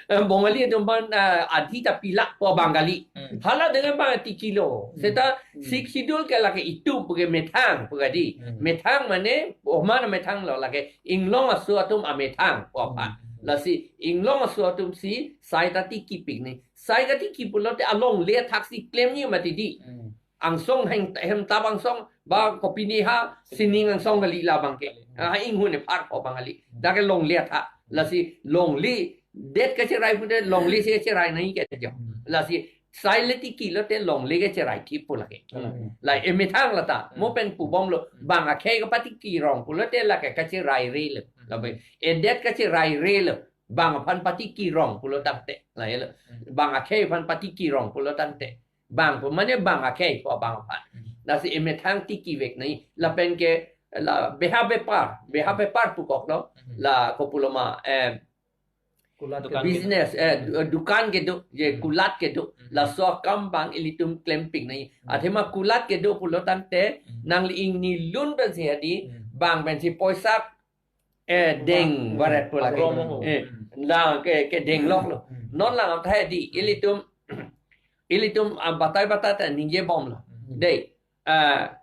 Eh, Bongali atum aphan, eh, adhi ta pilak pu abang kali. Hmm. Hala dengan abang tikilo. Hmm. Seta Hmm. Sixth Schedule ke lake itum pu ke methang pu kali. Hmm. Methang mane, oh, mana methanglo lake Inglong aso atum amethang pu aphan. Hmm. Lasi Inglong aso atum si sai ta tikipik nangji. Sai katiki pulote alongle athaksi klemji mati di. Hmm. Angsong heng, hemtap angsong ba kopine ha sining angsong kali labang ke. Kali. Ah, inghun ephar ko abang kali. Hmm. Dak ke longle athak. Lasi longle det kacherai pulote longle si kacherai nangji ke jo. Hmm. Lasi sai le tikilote longle kacherai thip pu lake. Hmm. La emethang lata. Hmm. Mo pen pubomlo. Hmm. Bang akhei kapatiki rong pulote lake kacherai relo. Hmm. Labe edet kacherai relo. Bang aphan patiki rong pulo tangte. La elo. Hmm. Bang akhei aphan patiki rong pulo tangte. Bang pu mane bang akhei pu abang aphan. Hmm. Lasi emethang tikivek nangji. Lapen ke la beha bepar, beha bepar pukoklo. Hmm. La kopuloma, eh, Kulat Dukan business, eh, du-, dukan kedo, je Hmm. kulat kedo. Hmm. Laso akam abang ilitum klempik nangji. Hmm. Athema kulat kedo pulo tangte, Hmm. nangli ingnilun pensi hadi, Hmm. bang pensi poisa, eh, Bang. deng varet pu lake. Abromo. Eh, Hmm. la ke, kedeng loklo. Hmm. Non lang athai di, ilitum, ilitum, ah, batai batai ta ningjebomlo. Hmm. Dei, ah,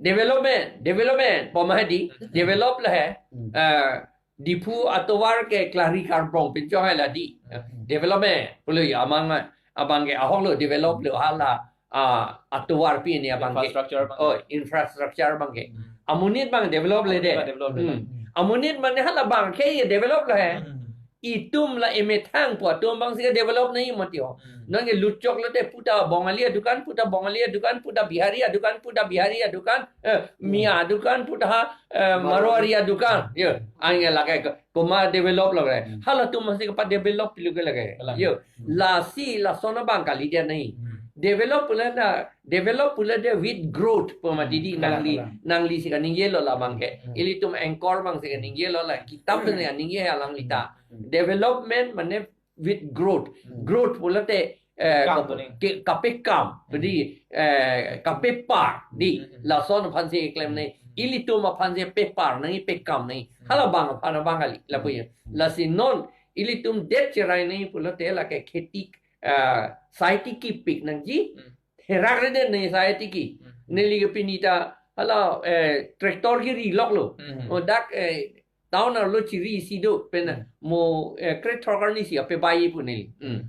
development, development, pu ma hadi, Hmm. develop le he, Hmm. eh, Diphu atovar ke Klari Karprong pinchong hai la di. Hmm. Development, pulo ya amang, abang ke ahoklo develop lo hala, ah, atovar pi ni abang ke. Infrastructure abang. Oh, infrastructure abang ke. Hmm. Amonit abang develop le de. Amonit abang develop le Hmm. de. Amonit mane hala abang ke develop le he. Hmm. Itum la emethang pu atum abang si develop nangji mati ho. Hmm. Non ke lutchok lote puta Bongali adukan, puta Bongali adukan, puta Bihari adukan, puta Bihari adukan, eh, Miya adukan, puta ha, eh, Marwari. Marwari adukan. Yo, ange lake ke, koma develop lake. Hmm. Halatum masih kepa develop pilu ke lake. Kalang. Yo, Hmm. lasi lason abang kali dia nangji. Hmm. Develop pula na, develop pula dia with growth pu mati di Hmm. Kalang, nangli, kalang. nangli si kaningjelo labang ke. Hmm. Ilitum anchor abang si kaningjelo la, kitap Hmm. nangji ningje alanglita. Hmm. Development mane with growth. Hmm. Growth pulote, eh, Kam kap-, kuning. ke-, kapekam. Hmm. Jadi, eh, kapepar di. Hmm. Lason aphan si klem nangji. Hmm. Ilitum aphan si pepar nangji, pekam nangji. Hmm. Hala bang aphan abang kali, lapu ya. Hmm. Lasi non, ilitum det cherai nangji pulote lake kheti, eh, sai tikipik nangji. Hmm. Herak rede nangji sai tiki. Hmm. Neli ke pini ta, hala, eh, tractor kiri loklo. Hmm. Oh, dak, eh, Town arlo chiri isi do pen mo eh, kre thorkar ni si ape bai pu neli. Hmm.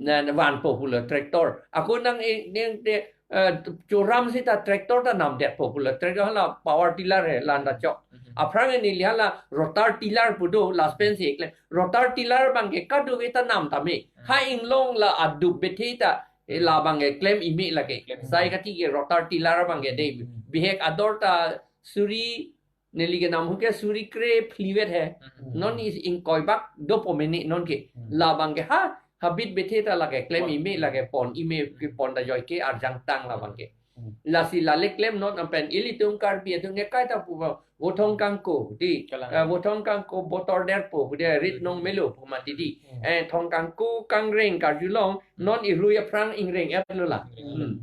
Na na vanpo pulo tractor. Ako nang eh, nang te eh, choram seta tractor ta namdetpo pulo. Tractor hala power tiller he landa chok. Aphrang neli hala rotor tiller pu do last pen si klem. Rotor tiller abang ke kadokave ta nam tame. Ha inglong la adup bethe ta eh, labang ke klem ime lake. Klem. Sai kati ke rotor tiller abang ke de. Bihek ador ta suri neli ke nam hu ke suri kre phli vet he. Non is ingkoi bak dopo mene non ke. Labang ke ha habit bethe ta lake klem ime lake pon ime ke pon ta joi ke arjang tang labang ke. Lasi lale klem non ampen ilitum Karbi atum ke kaita pu ba, vothong kangko di. Kalang. Eh, vothong kangko botor derpo pu dia rit nong melo pu mati di. Eh, thong kangko kangreng karjulong non irui aphrang ingreng etlo la. Hmm.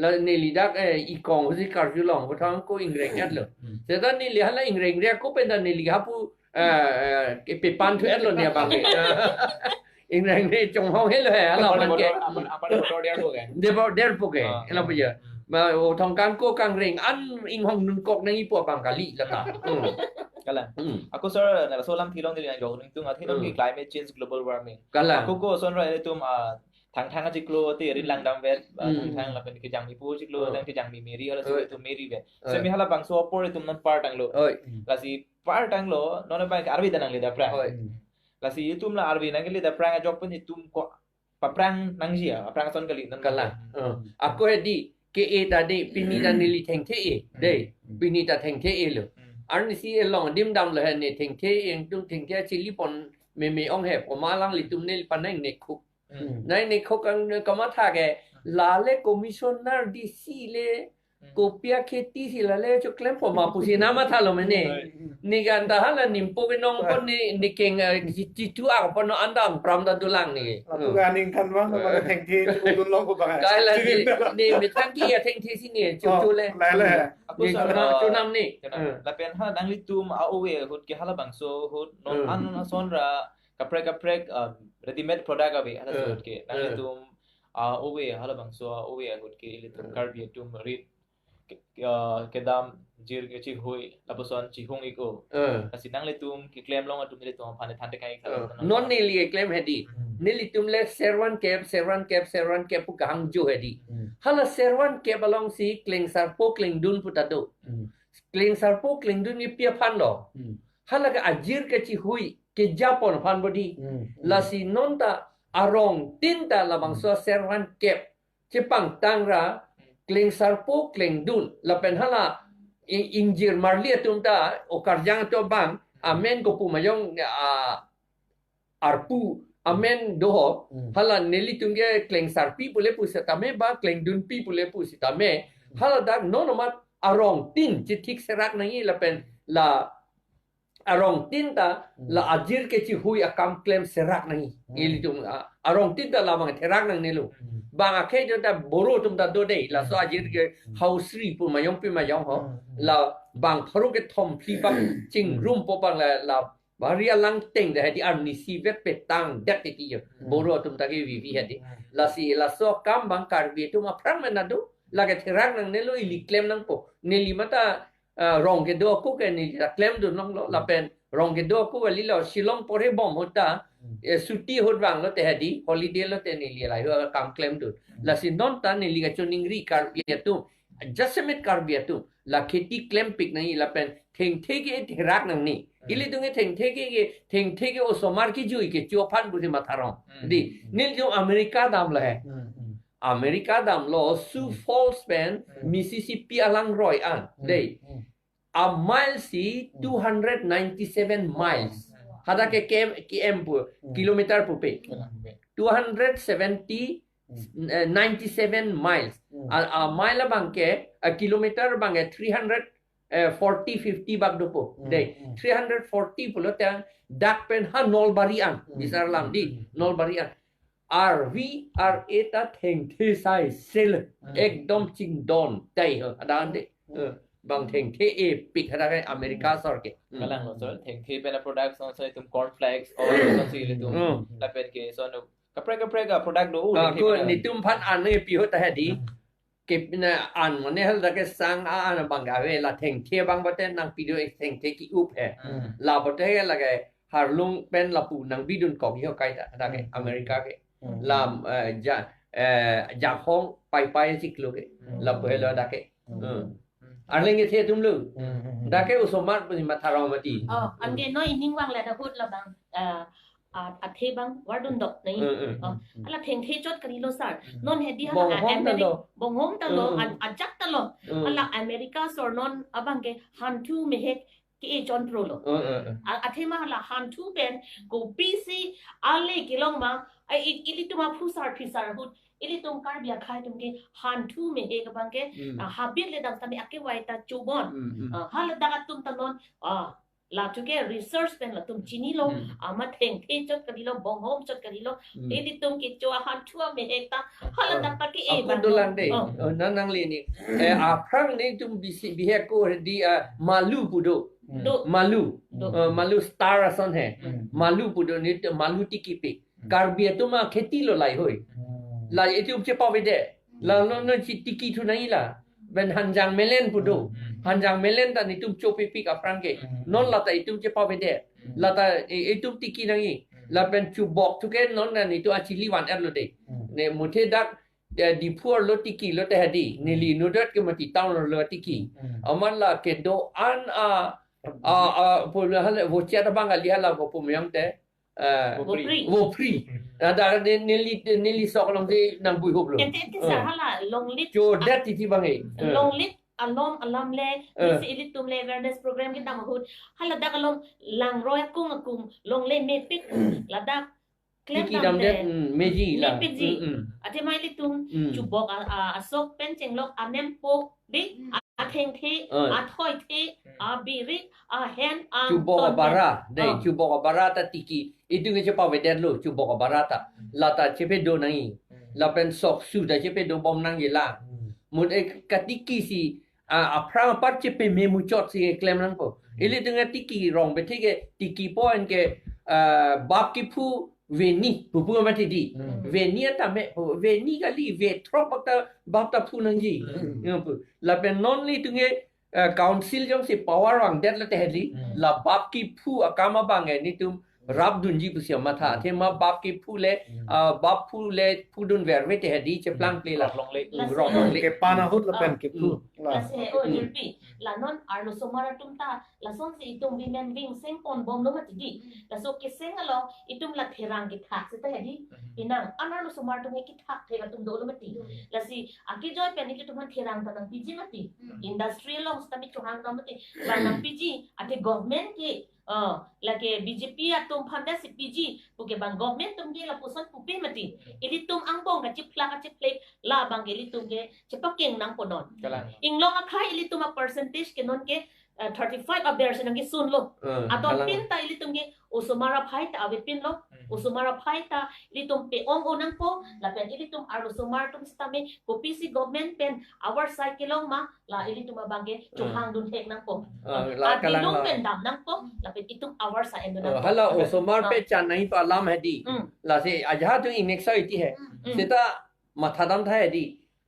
La neli dak eh, ikong husi karjulong vothong kangko ingreng etlo. Seta neli hala ingreng ria ko pen ta neli hapu eh, eh, ke pepan thu etlo ni abang ke. Ingreng ne chonghong helo he hala Apar man ke. Motor, apar, apar motor dia ko ke. Debo derpo ke. Ah. Ela puja. Ma vothong kangko kangreng an inghong nun kok nang ipo abang kali lata. Hmm. Kalang. Hmm. Ako sir, na so alam thilong dili na jok ning tung athi non Hmm. ke climate change, global warming. Kalang. Ako ko son ra tum ah, thang thang achiklo te rin lang dam vet, ah, Hmm. thang thang lapen kejang mi pu chiklo, Oh. thang kejang mi meri ala so Oh. tum meri vet. Oh. Semi hala bangso apor tum non par tanglo. Oi. Lasi par tanglo, non abang arve ta nangle dak aphrang. Oi. Lasi itum la arve nangle dak aphrang ajok pen itum ko paprang nangji ya, paprang son kali non Kalang. kali. Eh. Ako hedi ke e ta de pini ta neli thengthe e. De. Hmm. Pini ta thengthe e lo. Hmm. Arnisi elong dim damlo he ne thengthe e tung thengthe chili pon meme ong he poma alanglitum neli panang ne khuk. Hmm. Nai ne khuk ang kamatha ke lale commissioner D C le Hmm. kopi akheti si lale choklem poma pusi nama thalo mene. Hmm. Ni ganda hala nimpo ke nong pon ni ni keng eh, chi- chitu ak pon no andang pram da dulang ni. Lapu Hmm. ganing kan bang, nama thengthe chukudun long ko bang. Kai la ni Chirinda. ni methang ke ya thengthe si ni Oh, chuchu le. Lai le. Ako Ni sir, chunam ah, chunam ni. chunam. Hmm. Lapen ha nanglitum a-ove ahut ke hala bangso ahut non Hmm. an ason ra kaprek kaprek um, ready made product ave hala Hmm. sut ke. Hmm. Nanglitum a-ove hala bangso a-ove ahut ke ilitum Hmm. Karbi atum rit ke- ah, kedam jir kechihui lapuson chihung ik-o. Eh. Lasi nanglitum keklem long atum nelitum aphan than tekai Eh. khalo. Non neli keklem hedi. Hmm. Nelitum le servan kep, servan kep, servan kep pu kahangjo hedi. Hmm. Hala servan kep along si klengsarpo klengdun pu ta do. Hmm. Klengsarpo klengdun ke pi aphan lo. Hmm. Hala ke ajir kechihui kejapon aphan bodi. Hmm. Lasi non ta arong tin ta labangso servan kep chepangtang ra klengsarpo klengdun lapen hala i- ingjir marli atum ta okarjang atum abang amen kopu mayong a arpu amen doho Hmm. hala nelitum ke klengsarpi pule pu setame ba klengdunpi pule pu setame hala dak non amat arong tin chethik serak nangji lapen la arong tin ta Hmm. la ajir kechihui akam klem serak nangji. Hmm. Ilitum a- arong tin ta labang therak nangnelo. Hmm. Bang akhei jo ta boro atum ta do dei laso Hmm. ajir ke Hmm. hausri pu mayong pi mayong ho. Hmm. Hmm. La bang pharo kethom phli bang chingrum po bang la la bari alang teng de hedi arnisi vet petang det titi jo. Hmm. Boro atum ta ke vivi hedi. Hmm. Lasi laso akam bang Karbi atum aphrang mena do. Lake therak nangnelo ili klem nangpo. Neli mata ah, rong kedo ako ke neli ta klemdun longlo lapen rong kedo ako kali lo Shillong porhe bom ahut ta Hmm. eh, suti ahut vanglo te hedi holiday lo te neli lahai akam klemdun. Hmm. Lasi non ta neli kachiningri Karbi atum jasemet Karbi atum la kheti klempik nangji lapen thengthe ke therak nangne. Hmm. Ilitum ke thengthe ke ke thengthe ke osomar kejui kecho aphan pusi matha rong. Hmm. Di Hmm. nelitum America damlo he. Hmm. Hmm. America damlo Sioux Hmm. Falls pen Hmm. Mississippi alangroi an. Hmm. Dei. Hmm. A mile si Hmm. two hundred ninety-seven miles. Hmm. Hadak ke K M, K M pu, Hmm. kilometer pupe. Hmm. Two hundred seventy, Hmm. eh, ninety-seven miles. Hmm. A, a mile abang ke, a kilometer abang ke three hundred, eh, forty, fifty bak dopo. Hmm. Dei, Hmm. three hundred forty pulo te dak pen ha Nolbari an. Hmm. Bisar lam di, Hmm. Nolbari an. Arvi ar-e ta thengthe sai sel Hmm. ekdom chingdon tai ho adan de. Hmm. Eh, bang thengthe epik hadak ke America asor ke. Hmm. Kalang lo sir, thengthe pen a product son son itum corn flakes or son si itum Hmm. lapen ke son kaprek kaprek a product do. Ah, thengthe ko pen a- nelitum aphan ane pi ho ta hedi. Hmm. Kepina an mane hal dak ke sang a an abang ave la thengthe abang bate nangpi do, thengthe ki-up he. Hmm. La bate ke lake Harlung pen lapu nangbidun kok yo kai ta dak ke Hmm. America ke. Hmm. La, eh, ja, eh, Jakhong Paipai chiklo ke. Hmm. Lapu helo dak ke. Hmm. Hmm. Arleng kethe atum lo. Hmm, hmm, hmm. Dak ke osomar pu matha rong mati. Oh, anke non ining vanglet ahut labang, ah, ah, athe abang vardun dok nai. Hmm, hmm, Oh, hmm, hmm. Hala thengthe chot kalilo sir. Hmm. Non hedi hala Bonghom ta Ameri-, lo. Bonghom ta lo, Hmm, hmm. a-, ajak ta lo. Hmm. Hala America sor non abang ke hanthu mehek ke-e chonpro lo. Hmm, hmm, hmm. A-, athema hala hanthu pen kopisi ale kelong ma, a, i-, ilitum aphu sar phi sar ahut, ilitum Karbi akhai atum ke hanthu mehek abang ke, Hmm. ah, habit le dam tame akevai ta chobon. Hmm, hmm. Ah, hala dak atum ta non, ah, latum ke research pen latum chinilo, Hmm. ama thengthe chot kalilo, bonghom chot kalilo, Hmm. ilitum kecho ahanthu amehek ta, hala Ah. dak ta ke-e Akun abang dolang lo. De. Oh. Oh, nang nangli ni. Eh, aphrang netum bisi bihek ko di, ah, Malu pu do. Hmm. Do. Malu. Do. Eh, Malu star ason he. Hmm. Malu pu do netum Malu tiki pi. Hmm. Karbi atum akheti lo lahei. Hmm. La itum chepavede. La non non si tiki thu nangji la. Pen hanjang melen pu do. Hmm. Hanjang melen ta netum chopipik aphrang ke. Hmm. Non la ta itum chepavede. Hmm. La ta i-, itum tiki nangji. Hmm. Lapen chubok thu ke non na netum achili van-et lo de. Hmm. Ne muthe dak, eh, Diphu arlo tiki lo te hedi. Neli inutvet ke mati town arlo tiki. Hmm. Amat la kedo-an a, a, a, pu hal vochet abang kali hala vo pu meyang te. Eh, Vopri. Vopri. Vopri. Ada ne-, neli, neli sok along si nangbuihup lo. Ente, ente Eh. sir hala longlit. Chodet titi bang e. Eh. Longlit alom alam le, Eh. si ilitum le awareness program kedam ahut. Hala dak alom langroi akung akung longle mepik ladak klem Tiki dam dam det, de. Hmm, meji la. Mepik ji. Hmm, hmm. Athema ilitum Hmm. chubok a, a, asok pen chenglok anempo di, Hmm. a, athengthe, Eh. athoithe, Hmm. abirik, ahen, a, Chubok ton abara, pen. dei, Ah. chubok abara ta tiki. Itum ke chepavedet lo, chubok abara ta. Hmm. La ta chepedo nangji. Hmm. Lapen sok su ta chepedo bom nangji la. Hmm. Mut e katiki si, a, aphrang apar chepeme muchot si klem nangpo. Hmm. Ilitum ke tiki rong bethe ke tiki point ke, ah, bap kephu veni, pupu mati di. Hmm. Veni atame, veni kali, vethrok bap ta, bap ta phu nangji. Hmm. Nangpu. Lapen non ilitum ke, eh, council jongsi power vangdet lo te hedi, Hmm. la bap kephu akam abang e netum rapdunji pusi amatha. Hmm. Athema bap kephu le, Hmm. ah, bap phu le phudun verve te hedi cheplang Hmm. ple la. Rok longle. Hmm, Lasi rok longle. Kepan ahut lapen Ah. kephu. Hmm. La. Lasi, oh, Hmm. Jirpi. La non arlosomar atum ta, lasonsi itum women wing sengpon bom lo mati di. Hmm. Laso keseng along itum la therang kethak seta hedi. Hmm. Penang, an arlosomar atum ke kethak thek atum dolo mati. Hmm. Lasi, akejoi pen ilitum aphan therang ta nangpiji mati. Hmm. Industry along seta mi chohang ta mati. La nangpiji, athe government ke, oh, lake B J P atum aphan ta si piji, puke bang government atum ke lapuson pupe mati. Hmm. Ilitum angbong kachiphlak kachiphlek, labang ke ilitum ke chepakeng nangpo non. Kalang. Inglong akhai ilitum a percentage ke non ke, eh, thirty-five aber si nangkesun lo. Eh, Aton kalang. pin ta ilitum ke osomar aphai ta avepin lo. Hmm. Osomar aphai ta ilitum pe-ong-o nangpo, lapen ilitum arlosomar atum sitame kopisi government pen avar sai kelong ma, la ilitum abang ke Hmm. chohang dun hek nangpo. Ah, la kalang Adilung la. pen dam nangpo, lapen itum avar sai en dun Eh, nangpo. hala osomar Ah. pe chan nangji pu alam hedi. Hmm. Lasi ajahak atum ingnek sai ti he. Hmm. Seta matha dam tha hedi.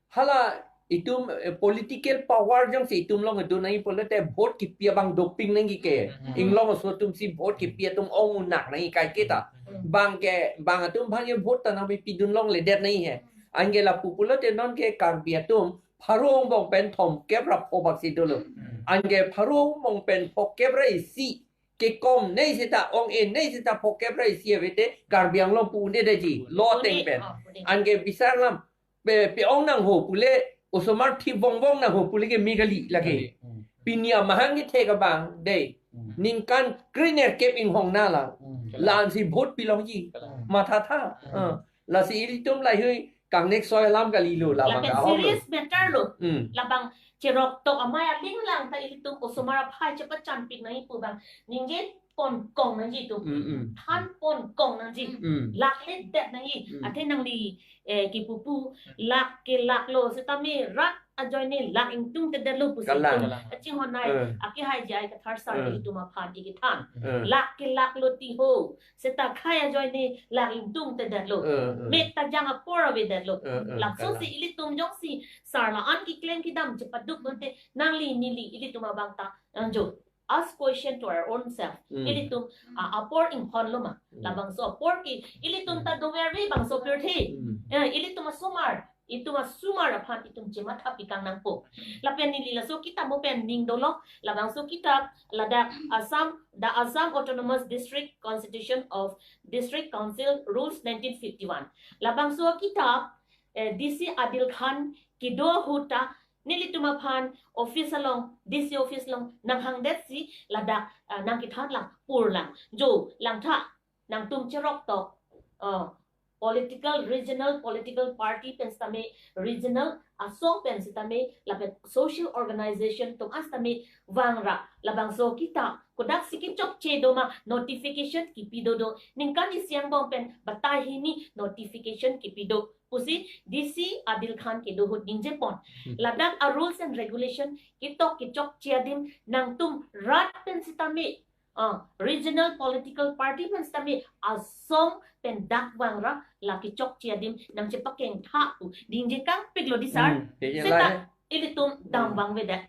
Hala itum, eh, political power jongsi itum along do nangji pulote vote kipi abang doping nangji ke. Hmm. Inglong aso atum si vote kipi atum ong unak nangji kai ke ta. Hmm. Bang ke, bang atum aphan ke vote ta nangpipidun longledet nangji he. Anke lapu pulote non ke Karbi atum pharo angbong pen thomkep ra pho bak si dolo. Hmm. Anke pharo angbong pen phokep ra isi kekom nei seta ong-e nei seta phokep ra isi avete Karbi Anglong pu un-edetji. Lo Pu-un-e, ateng pen. Oh, pu-un-e. Anke bisar lam pe, pe-ong nangho pule, osomar thip vongvong nangho pule ke mi kali lake. Kali. Hmm. Pini amahang kethek abang, dei. Hmm. Ningkan krenerkep inghong na la. Hmm. La-an si vote pilongji. Kalang. Matha tha. Hmm. Ah. Lasi ilitum lahei kangnek soi alam kalilo labang Lapen ahok lo. serious matter lo. Hmm. Labang cherok tok amei aling lang ta ilitum osomar aphai chepachanpik nangji pu abang. Ningje pon kong nangji itum. Hmm, hmm. Than pon kong nangji. Hmm. Lakh le det nangji. Hmm. Athe nangli, eh, kipupu, lakh ke lakh lo, sitame rat ajoine lak ingtungtedetlo pusi Kalang. Itum kachinghon ai Eh. akehai jai kathar sar Eh. itum aphan ikethan. Eh. Lak ke lak lo ti ho. Seta khei ajoine lak ingtungtedetlo. Eh, eh. Met ta jang apor avedetlo. Eh, eh, Laso kalang. Si ilitum jongsi sar la-an keklem kedam chepaduk lote nangli neli ilitum abang ta anjo. Ask question to our own self. Hmm. Ilitum a apor inghonlo ma. Hmm. Labangso apor ke ilitum ta dover ave bangso pirthe. Hmm. Eh, ilitum asomar, itum asomar aphan itum chematha pikang nangpo. Lapen neli laso kitab mo pen ning dolo, labangso kitab ladak Assam, The Assam Autonomous District Constitution of District Council Rules nineteen fifty-one. Labangso kitab eh, D C Adil Khan kedo ahut ta nelitum aphan office along, D C office along nanghangdetsi ladak ah, nangkethan lang pur lang. Jo langtha nangtum cherok tok ah, political, regional political party pen sitame, regional asong pen sitame, lapen social organization atum an sitame vangra labangso kitab kodaksi kechokche do ma notification kipi do do ningkan isi angbong pen batai hini notification kipi do pusi D C Adil Khan kedo ahut ningjepon. Hmm. Ladak a rules and regulation ketok kechokche adim nangtum rat pen sitame, ah, regional political party pen sitame asong pen dak vangra la kechokche adim nangchepakengtha pu ningje kangpiklo di sar. Hmm, kejela Seta he. Ilitum dam Hmm. vangvedet.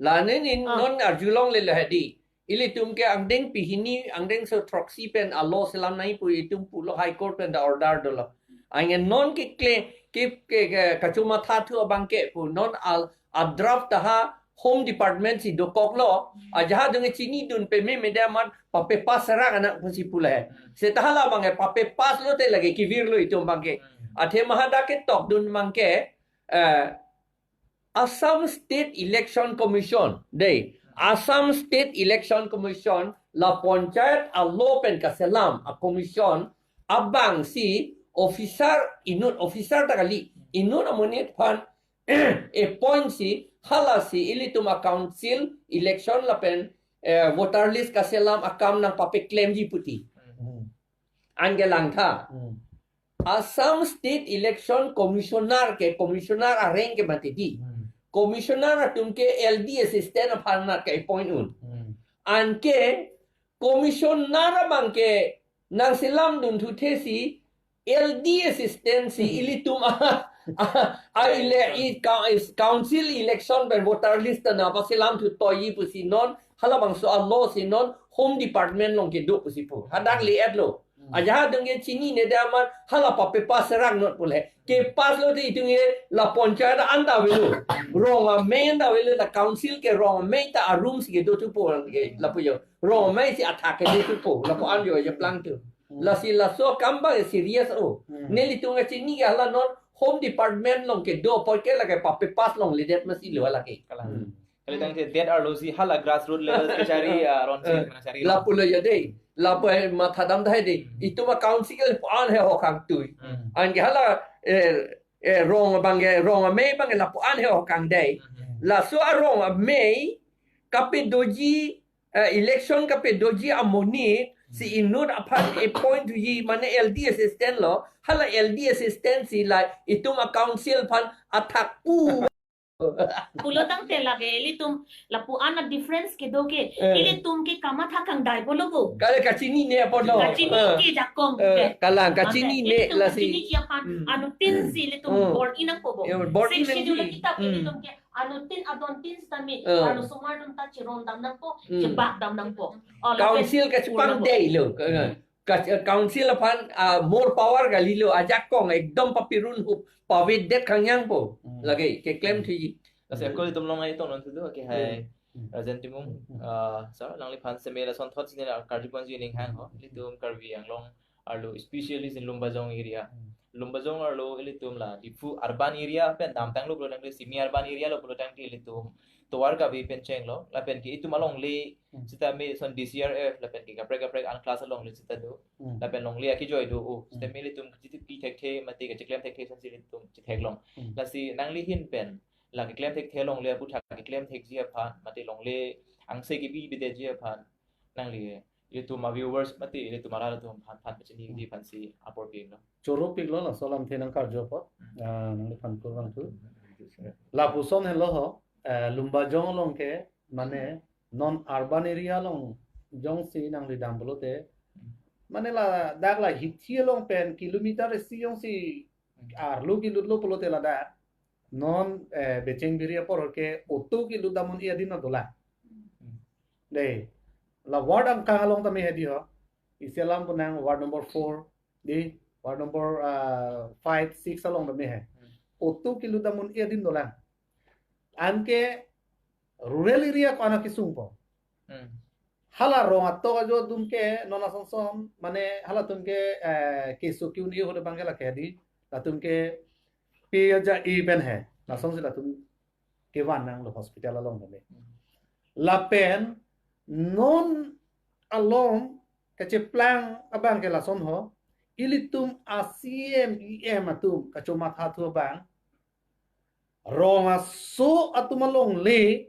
Lane nin Ah. non arjulonglelo hedi. Ilitum ke angdeng pehini, angdengso throksi pen a law selam nangji pu itum pulo High Court pen ta order dolo. Anke non kekle, ke, ke, ke, kachomathathu abang ke pu non al, a draft ta ha Home Department si dokoklo, ajahak adung chinidun pememede amat pape pass serak anak pusi pule. Seta hala abang ke pape pass lote lake kevirlo itum abang ke. Athema hadak ketokdun abang ke, eh, Assam State Election Commission, dei, Assam State Election Commission, la panchayat a law pen kaselam a commission, abang si officer, inut officer ta kali, inut amonit aphan appoint si, hala si ilitum a council election lapen, eh, voter list kaselam akam nangpapeklemji puti. Hmm. Anke langtha. Hmm. Assam State Election Commissioner ke, commissioner areng ke mati di. Hmm. Commissioner atum ke L D assistant aphan nat ka appoint un. Hmm. Anke commissioner abang ke nangselamdun thuthe si L D assistant si Hmm. ilitum a, a, a ele-, i, ka-, is, council election pen voter list ta nangpaselamthu toiji pusi non, halabangso a law si non Home Department along kedo pusi pu. Hadak le-etlo. Hmm. Ajahak adung ke chinine de amat hala pape pass serak not pule. Ke pass lote itum ke la panchayat anta avelo. Rong amei anta avelo, la council ke rong amei ta a room si kedo thupo ke lapu jo. Rong amei si athak kedo thupo. Lapu-an jo aja plangthu. Hmm. Lasi laso akam abang serious o. Hmm. Nelitum kachini ke hala non Home Department along kedo apot ke lake pape pass longledet masi lo lake. Kalang. Hmm. Kalitangte det arlo si hala grassroot level kachari, ah, ronsi Eh, kachari lapulo ya dei. Lapu, eh, mathadam tahai dei. Hmm. Itum a council lapu-an he hokang tui. Hmm. Anke hala, eh, eh, rong abang ke, rong amei abang ke lapu-an he hokang dei. Hmm. Laso arong amei kapedoji, eh, election kapedoji amonit si inut aphan appoint thuji mane L D assistant lo. Hala L D assistant si la itum a council aphan athak pu Pulo tangte lake ilitum lapu-an a difference kedo ke, Eh. ilitum ke kamatha kangdai pulo bo. Kale kachinine apotlo. Kachini Eh. ke jakong Eh, ke. Kalang, Ante, kachinine ilitum lasi. Kachini siapan Hmm. anuttin si ilitum Hmm. bor-i nangpo bo. Ya, bor-i Sixth nangji. Schedule kitab Hmm. ilitum ke anuttin adontin sitame Eh. arlo osomar atum ta chirondam nangpo, Hmm. chebakdam nangpo. Oh, lapen Council kachepangdei lo. Eh. Hmm. Ka-, council aphan, ah, more power kalilo, ajakong ekdom papirun hup, pavedet kangyang po. Hmm. Lake, keklem Hmm. thuji. Lasi ako itum along ai tong non thudu, okay, hai. Hmm. Rajen Timung, Hmm. ah, sir, nangliphan seme lason thot sini la karjuponji ning hang ho, ilitum Karbi Anglong arlo, especially si Lumbajong area. Hmm. Lumbajong arlo, ilitum la, Diphu urban area pen damtanglo pulo tangte, semi urban area lo pulo tangte, ilitum tovar kave pen chenglo, lapen ke itum alongle, Hmm. sitame son D C R F, lapen ke kaprek kaprek an class alongle sita do, Hmm. lapen longle akijoi do, oh, Hmm. sitame ilitum kachitipi thekthe, mate kachiklem thekthe, sonsi ilitum chitheklong. Hmm. Lasi nangli ahin pen, la keklem thekthe longle aputhak keklem thekji aphan, mate longle angse kebi bidetji aphan, nangli, ilitum a viewers, mate ilitum arat atum aphan, aphan pachini Hmm. di aphansi apor pilo. Choro piklo laso alamthe nangkarjo apot. Hmm. Ah, nangliphan kurvangthu. Lapuson helo ho, eh, Lumbajong along ke, mane non urban area along jongsi nangridam pulote, mane ladak la hithi along pen kilometer isi jongsi arlo kilutlo pulote ladak non, eh, Becheng Biri apor ke auto kilut dam un-e adim dolang. Dei, la ward angkang along tame hedi ho. Isi alam pu nang ward number four, di ward number, ah, five, six along tame he. Auto kilut dam un-e adim dolang. Anke rural area ko-an akesung po. Hmm. Hala rong atok ajo atum ke non asonson, mane halatum ke, eh, keso ke-un-e ahut abang ke lake di, latum ke pe aja e pen he. Lasonsi latum kevan nanglo hospital along tame. Hmm. Lapen non along kacheplang abang ke lason ho, ilitum a-C M, E M atum kachomatha thu abang, rong aso atum alongle,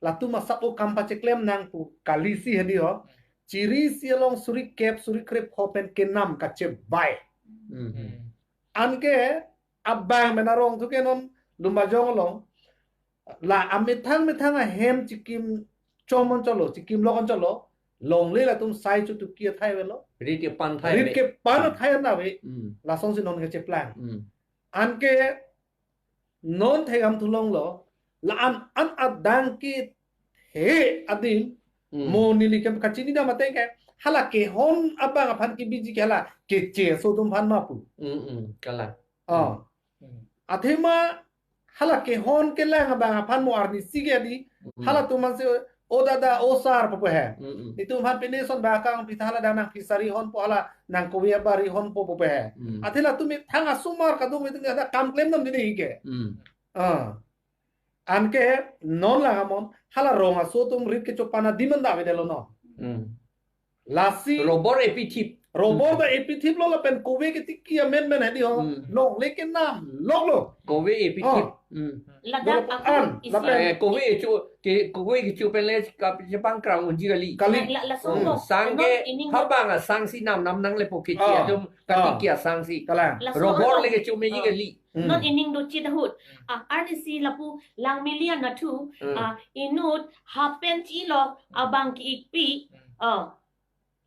latum asap o kam pacheklem nang pu kalisi hedi ho. Chiri isi along suri kep, suri krep ho pen kenam kachebai. Hmm. Anke abang pen arong thu ke non Lumbajong along, la amethang methang ahem chikim chomon cholo, chikim lokon cholo, longle latum sai chutuki athai avelo. Rit kepan athai rit ave. Kepan athai na ave. Hmm. Lasonsi non kacheplang. Hmm. Anke non thegam thulonglo, la an, an adang kethe adim, Hmm. mo neli ke kachini dam ateng ke, hala kehon abang aphan kebiji ke hala keche aso atum aphan ma pu. Hmm, hmm, kalang. Oh. Hmm. Athema hala kehon kelang abang aphan mo arnisi ke di, Hmm. halatum ansi, "O dada, o sir," pupo he. Hmm, hmm. Itum aphan pine son ba kang pitha hala dang nang fishery honpo, hala nang kove abari honpo pupo he. Hmm. Athe latum methang asomar kadung itum ada kam klem dam dini ke. Hmm. Ah. Anke non la amon, hala rong aso atum rit kechopan adim an da avedetlo non. Hmm. Lasi robor epithip. Robor da epithip lo lapen kove ketiki amen men hedi ho. Hmm. Longle kenam loklo. Kove epithip. Oh. Hmm. Ladak dolo ako an, isi lapen eh, kove echo, ke, kove kecho pen le kap-, chepangkrang unji kali. Kali. La, la, laso Hmm. ko. Sang ke non ining habang asangsi nam nam nang lepo kechi Ah. atum Ah. katiki asangsi. Kalang. Laso Robor ano. le kecho meji Ah. kali. Hmm. Non ining dochit ahut. Ah, arnisi lapu Langmili anatthu, Hmm. ah, inut hapen chilok abang ki-ikpi. Hmm. Ah,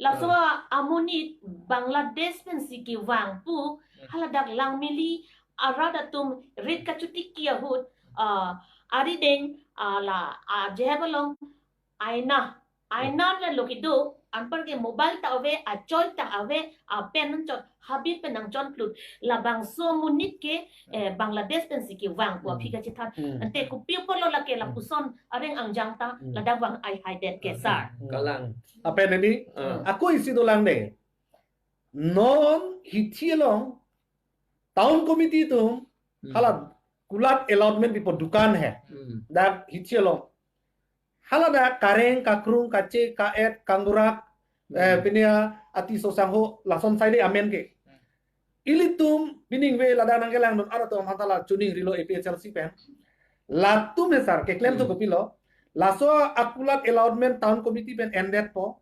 laso Hmm. a-, amonit Bangladesh pensi kevang pu, Hmm. haladak Langmili arat atum rit kachotiki ahut, ah, arideng, ah, la, ah, jehep along aina, aina le lo kedo, anpar ke mobile ta ave, achoi ta ave, apen nangchot, habit pen nangchot plut. Labangso amonit ke, eh, Bangladesh pensi kevang pu Hmm. aphi kachethan. Hmm. Ante kopi apotlo lake Hmm. lapuson areng angjang ta, Hmm. ladak vang ai haidet ke Hmm. sir. Hmm. Kalang. Lapen ini, Ah. ako isi dolang de. Non hithi along, town committee atum, Hmm. hala kulat allotment pipo dukan he. Hmm. Dak hithi along. Hala dak kareng, kakrung, kache, ka-et, kangburak, eh, Hmm. pine a-ati sosangho, lason saide amen ke. Hmm. Ilitum, pining ve ladak nangkelang non arat atum aphan ta la chuning rilo A P H L C pen. Latum he sir, keklem thu Hmm. kopilo. Laso akulat allotment town committee pen endetpo.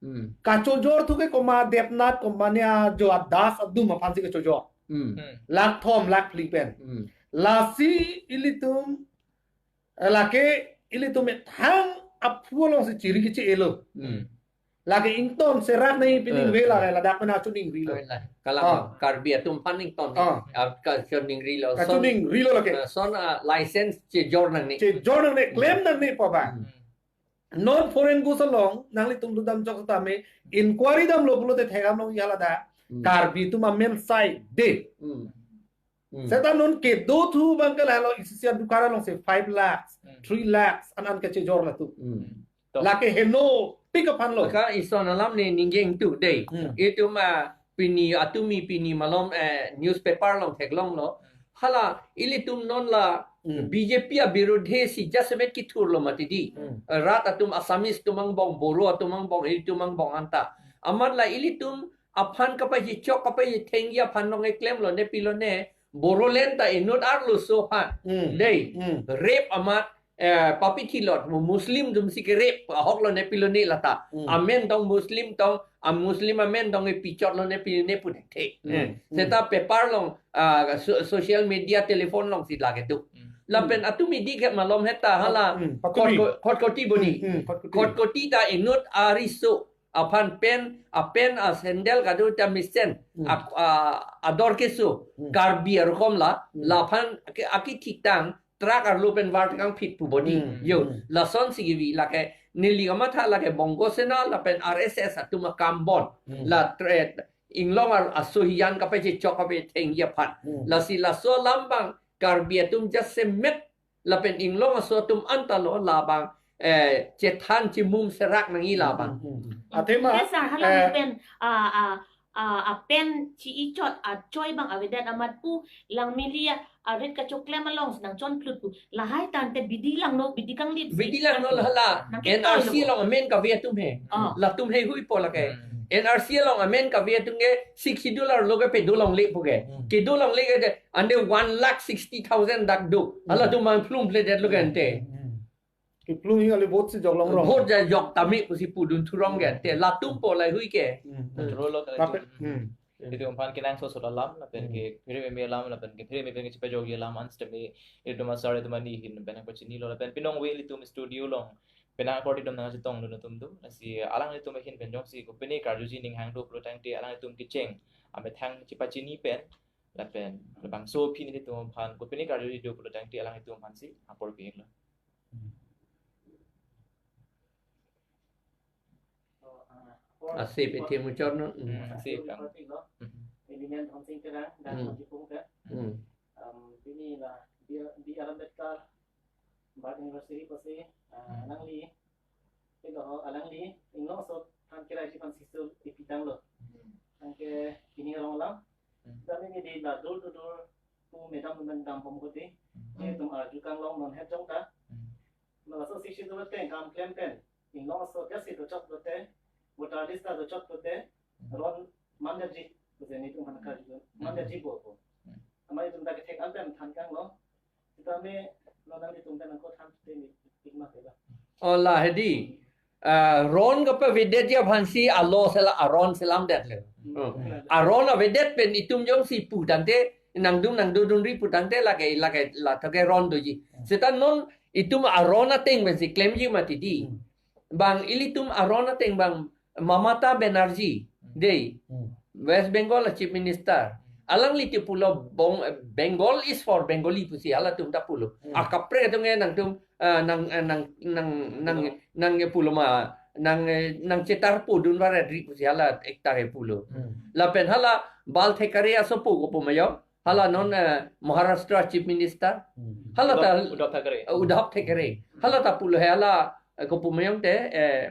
Hmm. Kachojor thu ke koma Debnath company ajo adas adum aphansi kachojor. Hmm. Hmm. Lakh thom, lakh phli pen. Hmm. Lasi ilitum, eh, lake ilitum methang aphu alongsi chiri keche-elo. Hmm. Lake ington serak nei pining Hmm. ve lake ladak pen achuning rilo. Kalang. Ah. Karbi atum aphan ington. Ah. Ah, kachuning rilo. Son, Kachuning rilo lake. Ah, son, ah, license chejor nangne. Chejor nangne, klem nangne pu abang. Hmm. Non foreign goods along, nanglitum ludam chok tame, inquiry damlo pulote thegam long ya ladak, Hmm. Karbi atum amen saide. Hmm. Hmm. Seta non kedo thu abang ke lahelo isi isi adukan alongsi five lakhs, Hmm. three lakhs, an an kachejor latum. Hmm. To. Lake henopik aphanlo. Maka ison alam ne ningjeng tu dei. Hmm. Itum a pini atumi pini malom, eh, newspaper along theklonglo. Hmm. Hala ilitum non la Hmm. B J P abirudhe si jasemet kithurlo mati di. Hmm. Rat atum Assamese atum angbong, Boro atum angbong, ilitum angbong anta. Amat la ilitum aphan kapachechok, kapachethengji aphan nong keklemlo ne pilone, Bodoland ta inut arloso aphan. Hmm. Dei, Hmm. rape amat, eh, papi thilot, Muslim atumsi ke-rape, ahoklo ne pilone lata. Hmm. Amen tong Muslim tong, a Muslim amen tong epichotlo ne pilone pu thekthe. Hmm. Eh, Hmm. seta paper along, ah, so-, social media, telephone alongsi lake do. Hmm. Lapen atum idi ke malom heta hala. Hmm, Khot patumi. Ko-, Khot Koti boni. Hmm, hmm, Khot Koti. Khot Koti ta inut ariso aphan pen, apen asandal kado ta mesen. Hmm. Ak-, a, ador keso. Hmm. Karbi arukom la, Hmm. laphan ke akithitang truck arlo pen var kangphit pu boni. Hmm. Yo, Hmm. lasonsi kevi lake neli kamatha lake Bongo Sena lapen R S S atum akam bon. Hmm. La tre-, inglong ar aso hijan kapachechok kapethengji aphan. Hmm. Lasi laso alam abang Karbi atum jasemet lapen inglong aso atum anta lo labang, eh, chethan chimum serak nangji labang. Hmm, hmm, hmm. Athema, Yes, sir. Hala eh, pen, ah, ah, ah, apen chi-ichot achoi abang avedet amat pu Langmili arit kachoklem along nangchonphlut pu. Lahai tangte bidi langno, bidi kanglip si. Bidi langno hala. Nang N R C ketoi lo. Along amen kave atum he. Ah. Latum heihui po lake. Hmm. N R C along amen kave atum ke Sixth Schedule arlo ke pedo longle pu ke. Hmm. Kedo longle ke de, ante one lakh sixty thousand dak do. Hmm. Halatum mang plum pledet lo ke ante. Hmm. Kephlung hi kali vote si jok longrong. Vote ja jok tame pusi pudun thurong ke ante. Latum po laheihui ke. Hmm. Control lo Lapen, kali. Hmm. Ilitum aphan kenangsot alam, lapen Hmm. ke phere meme alam, lapen ke phere meme ke chepajokji alam, an sitame ilitum asar ilitum ani ahin pen nangpachinilo, lapen pinong ave ilitum studio along pen nangkorte dom nangchetongdun atum do. Lasi alanglitum ahin pen jongsi kopine karjuji ning hang do pulo tangte alanglitum kecheng amethang chepachini pen, lapen labangso aphi nelitum aphan kopine karjuji do pulo tangte alanglitum aphansi apor pi-iklo. Hmm. Asip iti muchor non. Hmm, asip kang. Hmm. Ini nian Dhonsing Terang dan Hmm. Dhonji Pungka. Hmm. Em, ini lah dia di Ambedkar Birth Anniversary pasi, eh, Hmm. alangli. Ito ho, alangli, inglong aso than kirai si pan sisu ipitanglo. Hmm. Tangke ini rong alam. Hmm. Dan ini di la door to door pu madam teman dam pom kuti. Hmm. Ini tum arju kanglong non het jong ta. Hmm. Laso Sixth Schedule ateng kam klem pen inglong aso ke si dochot lote, voter list ta dochot lote, Hmm. ron mandetji, kuzen itum han karju, Hmm. mandetji bo bo. Hmm. Amai itum ta kethek an pen than kanglo. Sitame lo nanglitum pen angko than te ni tikma te ba. Oh, la hedi. Ah, ron kapavedetji aphansi alo sela aron selamdetlo. Hmm. Hmm. Aron avedet pen itum jongsi pu tangte nangdum nangdodunri pu tangte lake, lake, la thake ron doji. Hmm. Seta non itum aron ateng pensi klemji mati di. Hmm. Bang ilitum aron ateng bang Mamata Banerjee Hmm. dei. Hmm. West Bengal a Chief Minister. Alangli ti pulo bong, Bengal is for Bengali pusi halatum ta pulo. Hmm. Akaprek atum nge nangtum, ah, nang, ah, nang, nang, nang, Pulo. nang nge pulo ma, nang, eh, nangchetar pudun varedri pusi hala ekta nge pulo. Hmm. Lapen hala Bal Thackeray aso pu kopu ma jong. Hala non, eh, Maharashtra Chief Minister. Hmm. Hala ta Uddhav, Uddhav Thackeray. Eh, Uddhav Thackeray. Hala ta pulo he hala, eh, kopu ma jong te, eh,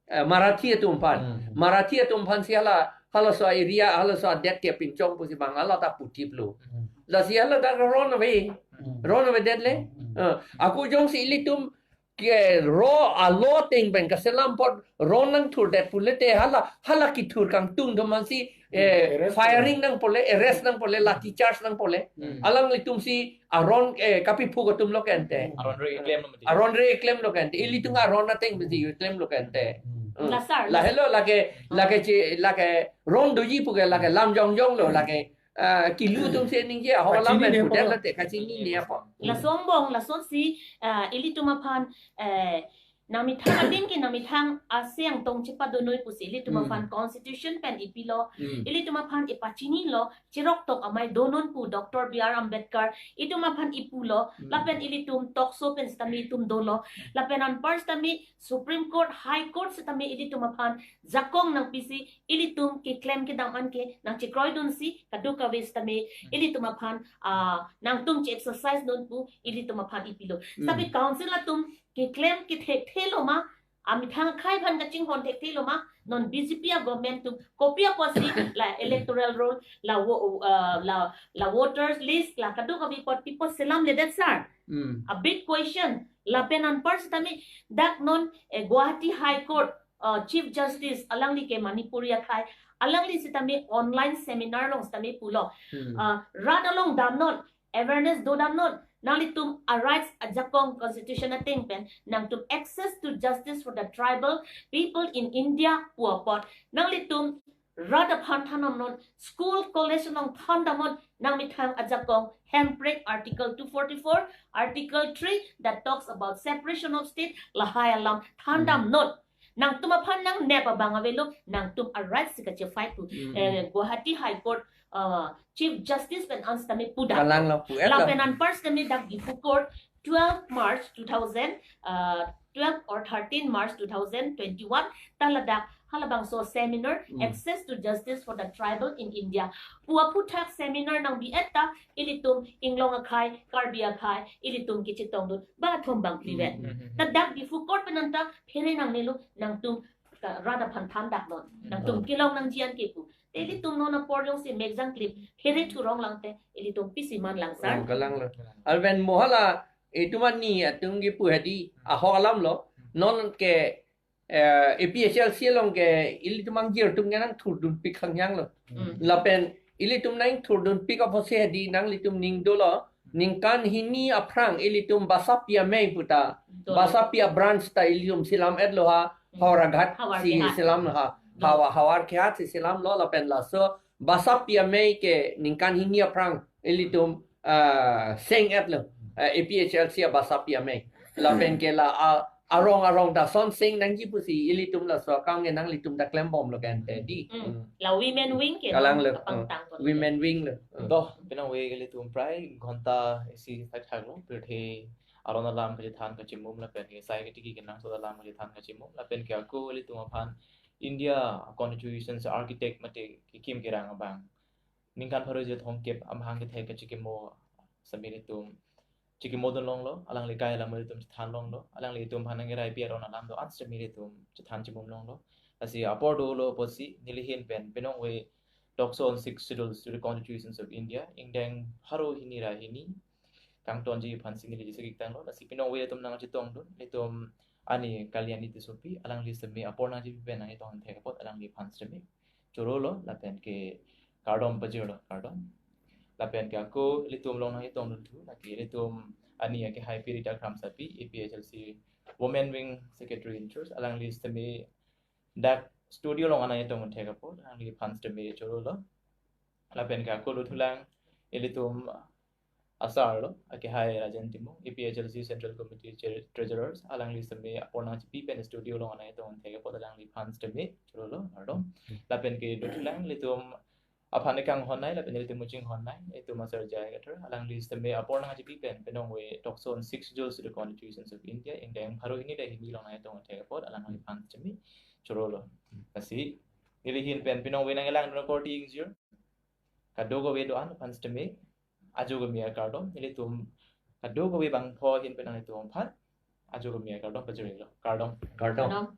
eh, Marathi atum aphan. Hmm. Marathi atum aphansi hala, halaso area, halaso adet ke pinchong pusi bang hala ta putiplo. Hmm. Lasi hala ta ron ave. Hmm. Ron avedetle. Hmm. Eh, ako jongsi ilitum ke ro alo ateng pen kaselam apot ron nangthurdet pulote hala, hala kethur kangtung do mansi, eh, Arrest firing nangpo le, arrest nangpo le, lathi charge nangpo le. Hmm. Alanglitumsi aron, eh, kapiphuk atumlo ke ante. Aron re klemlo mati. Aron re klemlo ke ante. Ilitum aron ateng pensi klemlo ke ante. Hmm. Hmm. La sir, la Lahelo lake, lake che, lake ron doji pu ke lake lam jongjonglo lake. Ah, kilu atumsi ningje, ho Kachini lam pen ne pudet po. Late kachinine apo. Lason angbong, lasonsi, ah, ilitum aphan, eh, nangmethang adin ke nangmethang aseng tong chepadonoi pusi ilitum Hmm. aphan constitution pen ipilo, Hmm. ilitum aphan ipachinilo, cheroktok amei donon pu Doctor B R Ambedkar, itum aphan ipulo, Hmm. lapen ilitum tokso pen sitame itum dolo, lapen anpar sitame Supreme Court, High Court sitame ilitum aphan jakong nangpisi, ilitum keklem kedam an ke nangchekroidunsi, kadokave sitame ilitum aphan, ah, nangtum che-exercise non pu ilitum aphan ipilo. Hmm. Sitame council atum keklem kethekthelo ma, amethang akhei aphan kachinghon thekthelo ma, non B J P a government atum kopi apotsi la electoral roll, la vo-, ah, la, la voters list, la kadokave apot pi apot selamledet sir. Hmm. A big question. Lapen anpar sitame dak non, eh, Guwahati High Court, uh, Chief Justice alangli ke Manipuri akhei, alangli sitame online seminar along sitame pulo. Hmm. Uh, rat along damnon, awareness dodamnon, nanglitum a rights ajakong constitution ateng pen, nangtum access to justice for the tribal people in India pu apot, nanglitum rat aphan thandamnon, school college along thandamnon, nangmethang ajakong hemprek Article two forty-four, Article three that talks about separation of state, lahai alam thandamnon. Nangtum aphan nangnep abang avelo, nangtum a-right si kachefight pu. Mm. Eh, Guwahati High Court uh, Chief Justice pen an sitame pudak. Kalang lo, pu-et lo. Lapen anpar sitame dak Diphu Court, twelve March two thousand, uh, twelve or thirteen March two thousand twenty-one, ta ladak halabangso seminar, Hmm. Access to Justice for the Tribal in India pu aphuthak seminar nangbi-et ta ilitum Inglong akhei, Karbi akhei, ilitum kachetongdun bangthom bangphli vet. Hmm, hmm, hmm. Ta dak Diphu Court pen an ta phere nangnelo, nangtum ka rat aphan thandamnon, Hmm. nangtum kelong nangji an ke pu. Te ilitum non apor jongsi mekjang klip phere thurong lang te, ilitum pisi man lang sar. Hmm, kalang lo. Lapen mo hala itum ani atum kipu hedi, ahok alam lo. Non ke, eh, A P H L C along ke ilitum angjir atum ke nangthurdunpik khangjang lo. Hmm. Lapen ilitum nangthurdunpik apotsi hedi nanglitum ning dolo. Ningkan hini aphrang ilitum Basapi amei puta. Dolo. Basapi a-branch ta ilitum selam-et lo ha. Hmm. Howraghat Howraghat si selam lo ha. Dolo. Hawa, Howraghat si selam lo lapen laso Basapi amei ke ningkan hini aphrang ilitum, ah, seng-et lo, ah, A P H L C a-Basapi amei. Lapen ke la, ah, arong arong ta son seng nangji pusi ilitum laso akam ke nanglitum ta klembom lo kan te di. Hmm. Hmm. La women wing ke Kalang lo. Kapangtang Hmm. pon. Women wing lo. Hmm. To, pinangve ke ilitum prai ghonta isi thakthak lo, pirthe aron alam kachethan kachimum lapen ke sai ketiki kenangsot alam kachethan kachimum lapen ke ako ilitum aphan India Constitution architect mate kekim kerang abang ningkan pharo isi thomkep amahang kethek kachikimo sitame ilitum chikimodun longlo, alangli kai alam ilitum chethan longlo, alanglitum aphan nangkeraipi aron alam do-an sitame ilitum chethan chimum longlo. Lasi apor dolo apotsi neli ahin pen pinangve Tokso on Sixth Schedule to the Constitutions of India, ingdeng pharo hini ra hini kangtonji aphansi neli jisik tanglo. Lasi pinangve ilitum nangchetongdun, ilitum ani Kalyani Tissopi, alangli sitame apor nangchipi pen nangchetong thek apot alangli aphan sitame choro lo, lapen ke kardom pajirlo, kardom. Lapen ke ako ilitum along nangchetongdun thu, lake ilitum ani akehai Pi Rita Kramsapi, A P H L C Women Wing Secretary in Charge, alangli sitame dak studio along nangchetong thek apot alangli aphan sitame choro lo. Lapen ke ako dothulang ilitum asar lo, akehai Rajen Timung, A P H L C Central Committee Tre-, Treasurers, alangli sitame apor nangchipi pen studio along nangchetong thek apot alangli aphan sitame choro lo, kardom. Hmm. Lapen ke dothulang ilitum aphan kanghon nei, lapen ilitum muching hon nei, ilitum asar J I Kathar, alangli sitame apor nangchipi pen pinangve Tokso on Sixth Schedule to the Constitutions of India, ingdeng pharo hini ra hini along nangchetong thek apot alangli aphan sitame choro lo. Lasi neli ahin pen pinangve nangkelangdun akorte ingjir kadokave do-an aphan sitame ajo keme akardom, ilitum kadokave bangpho ahin pen nanglitum aphan ajo keme akardom pajirlo, kardom. Kardom. Kardom.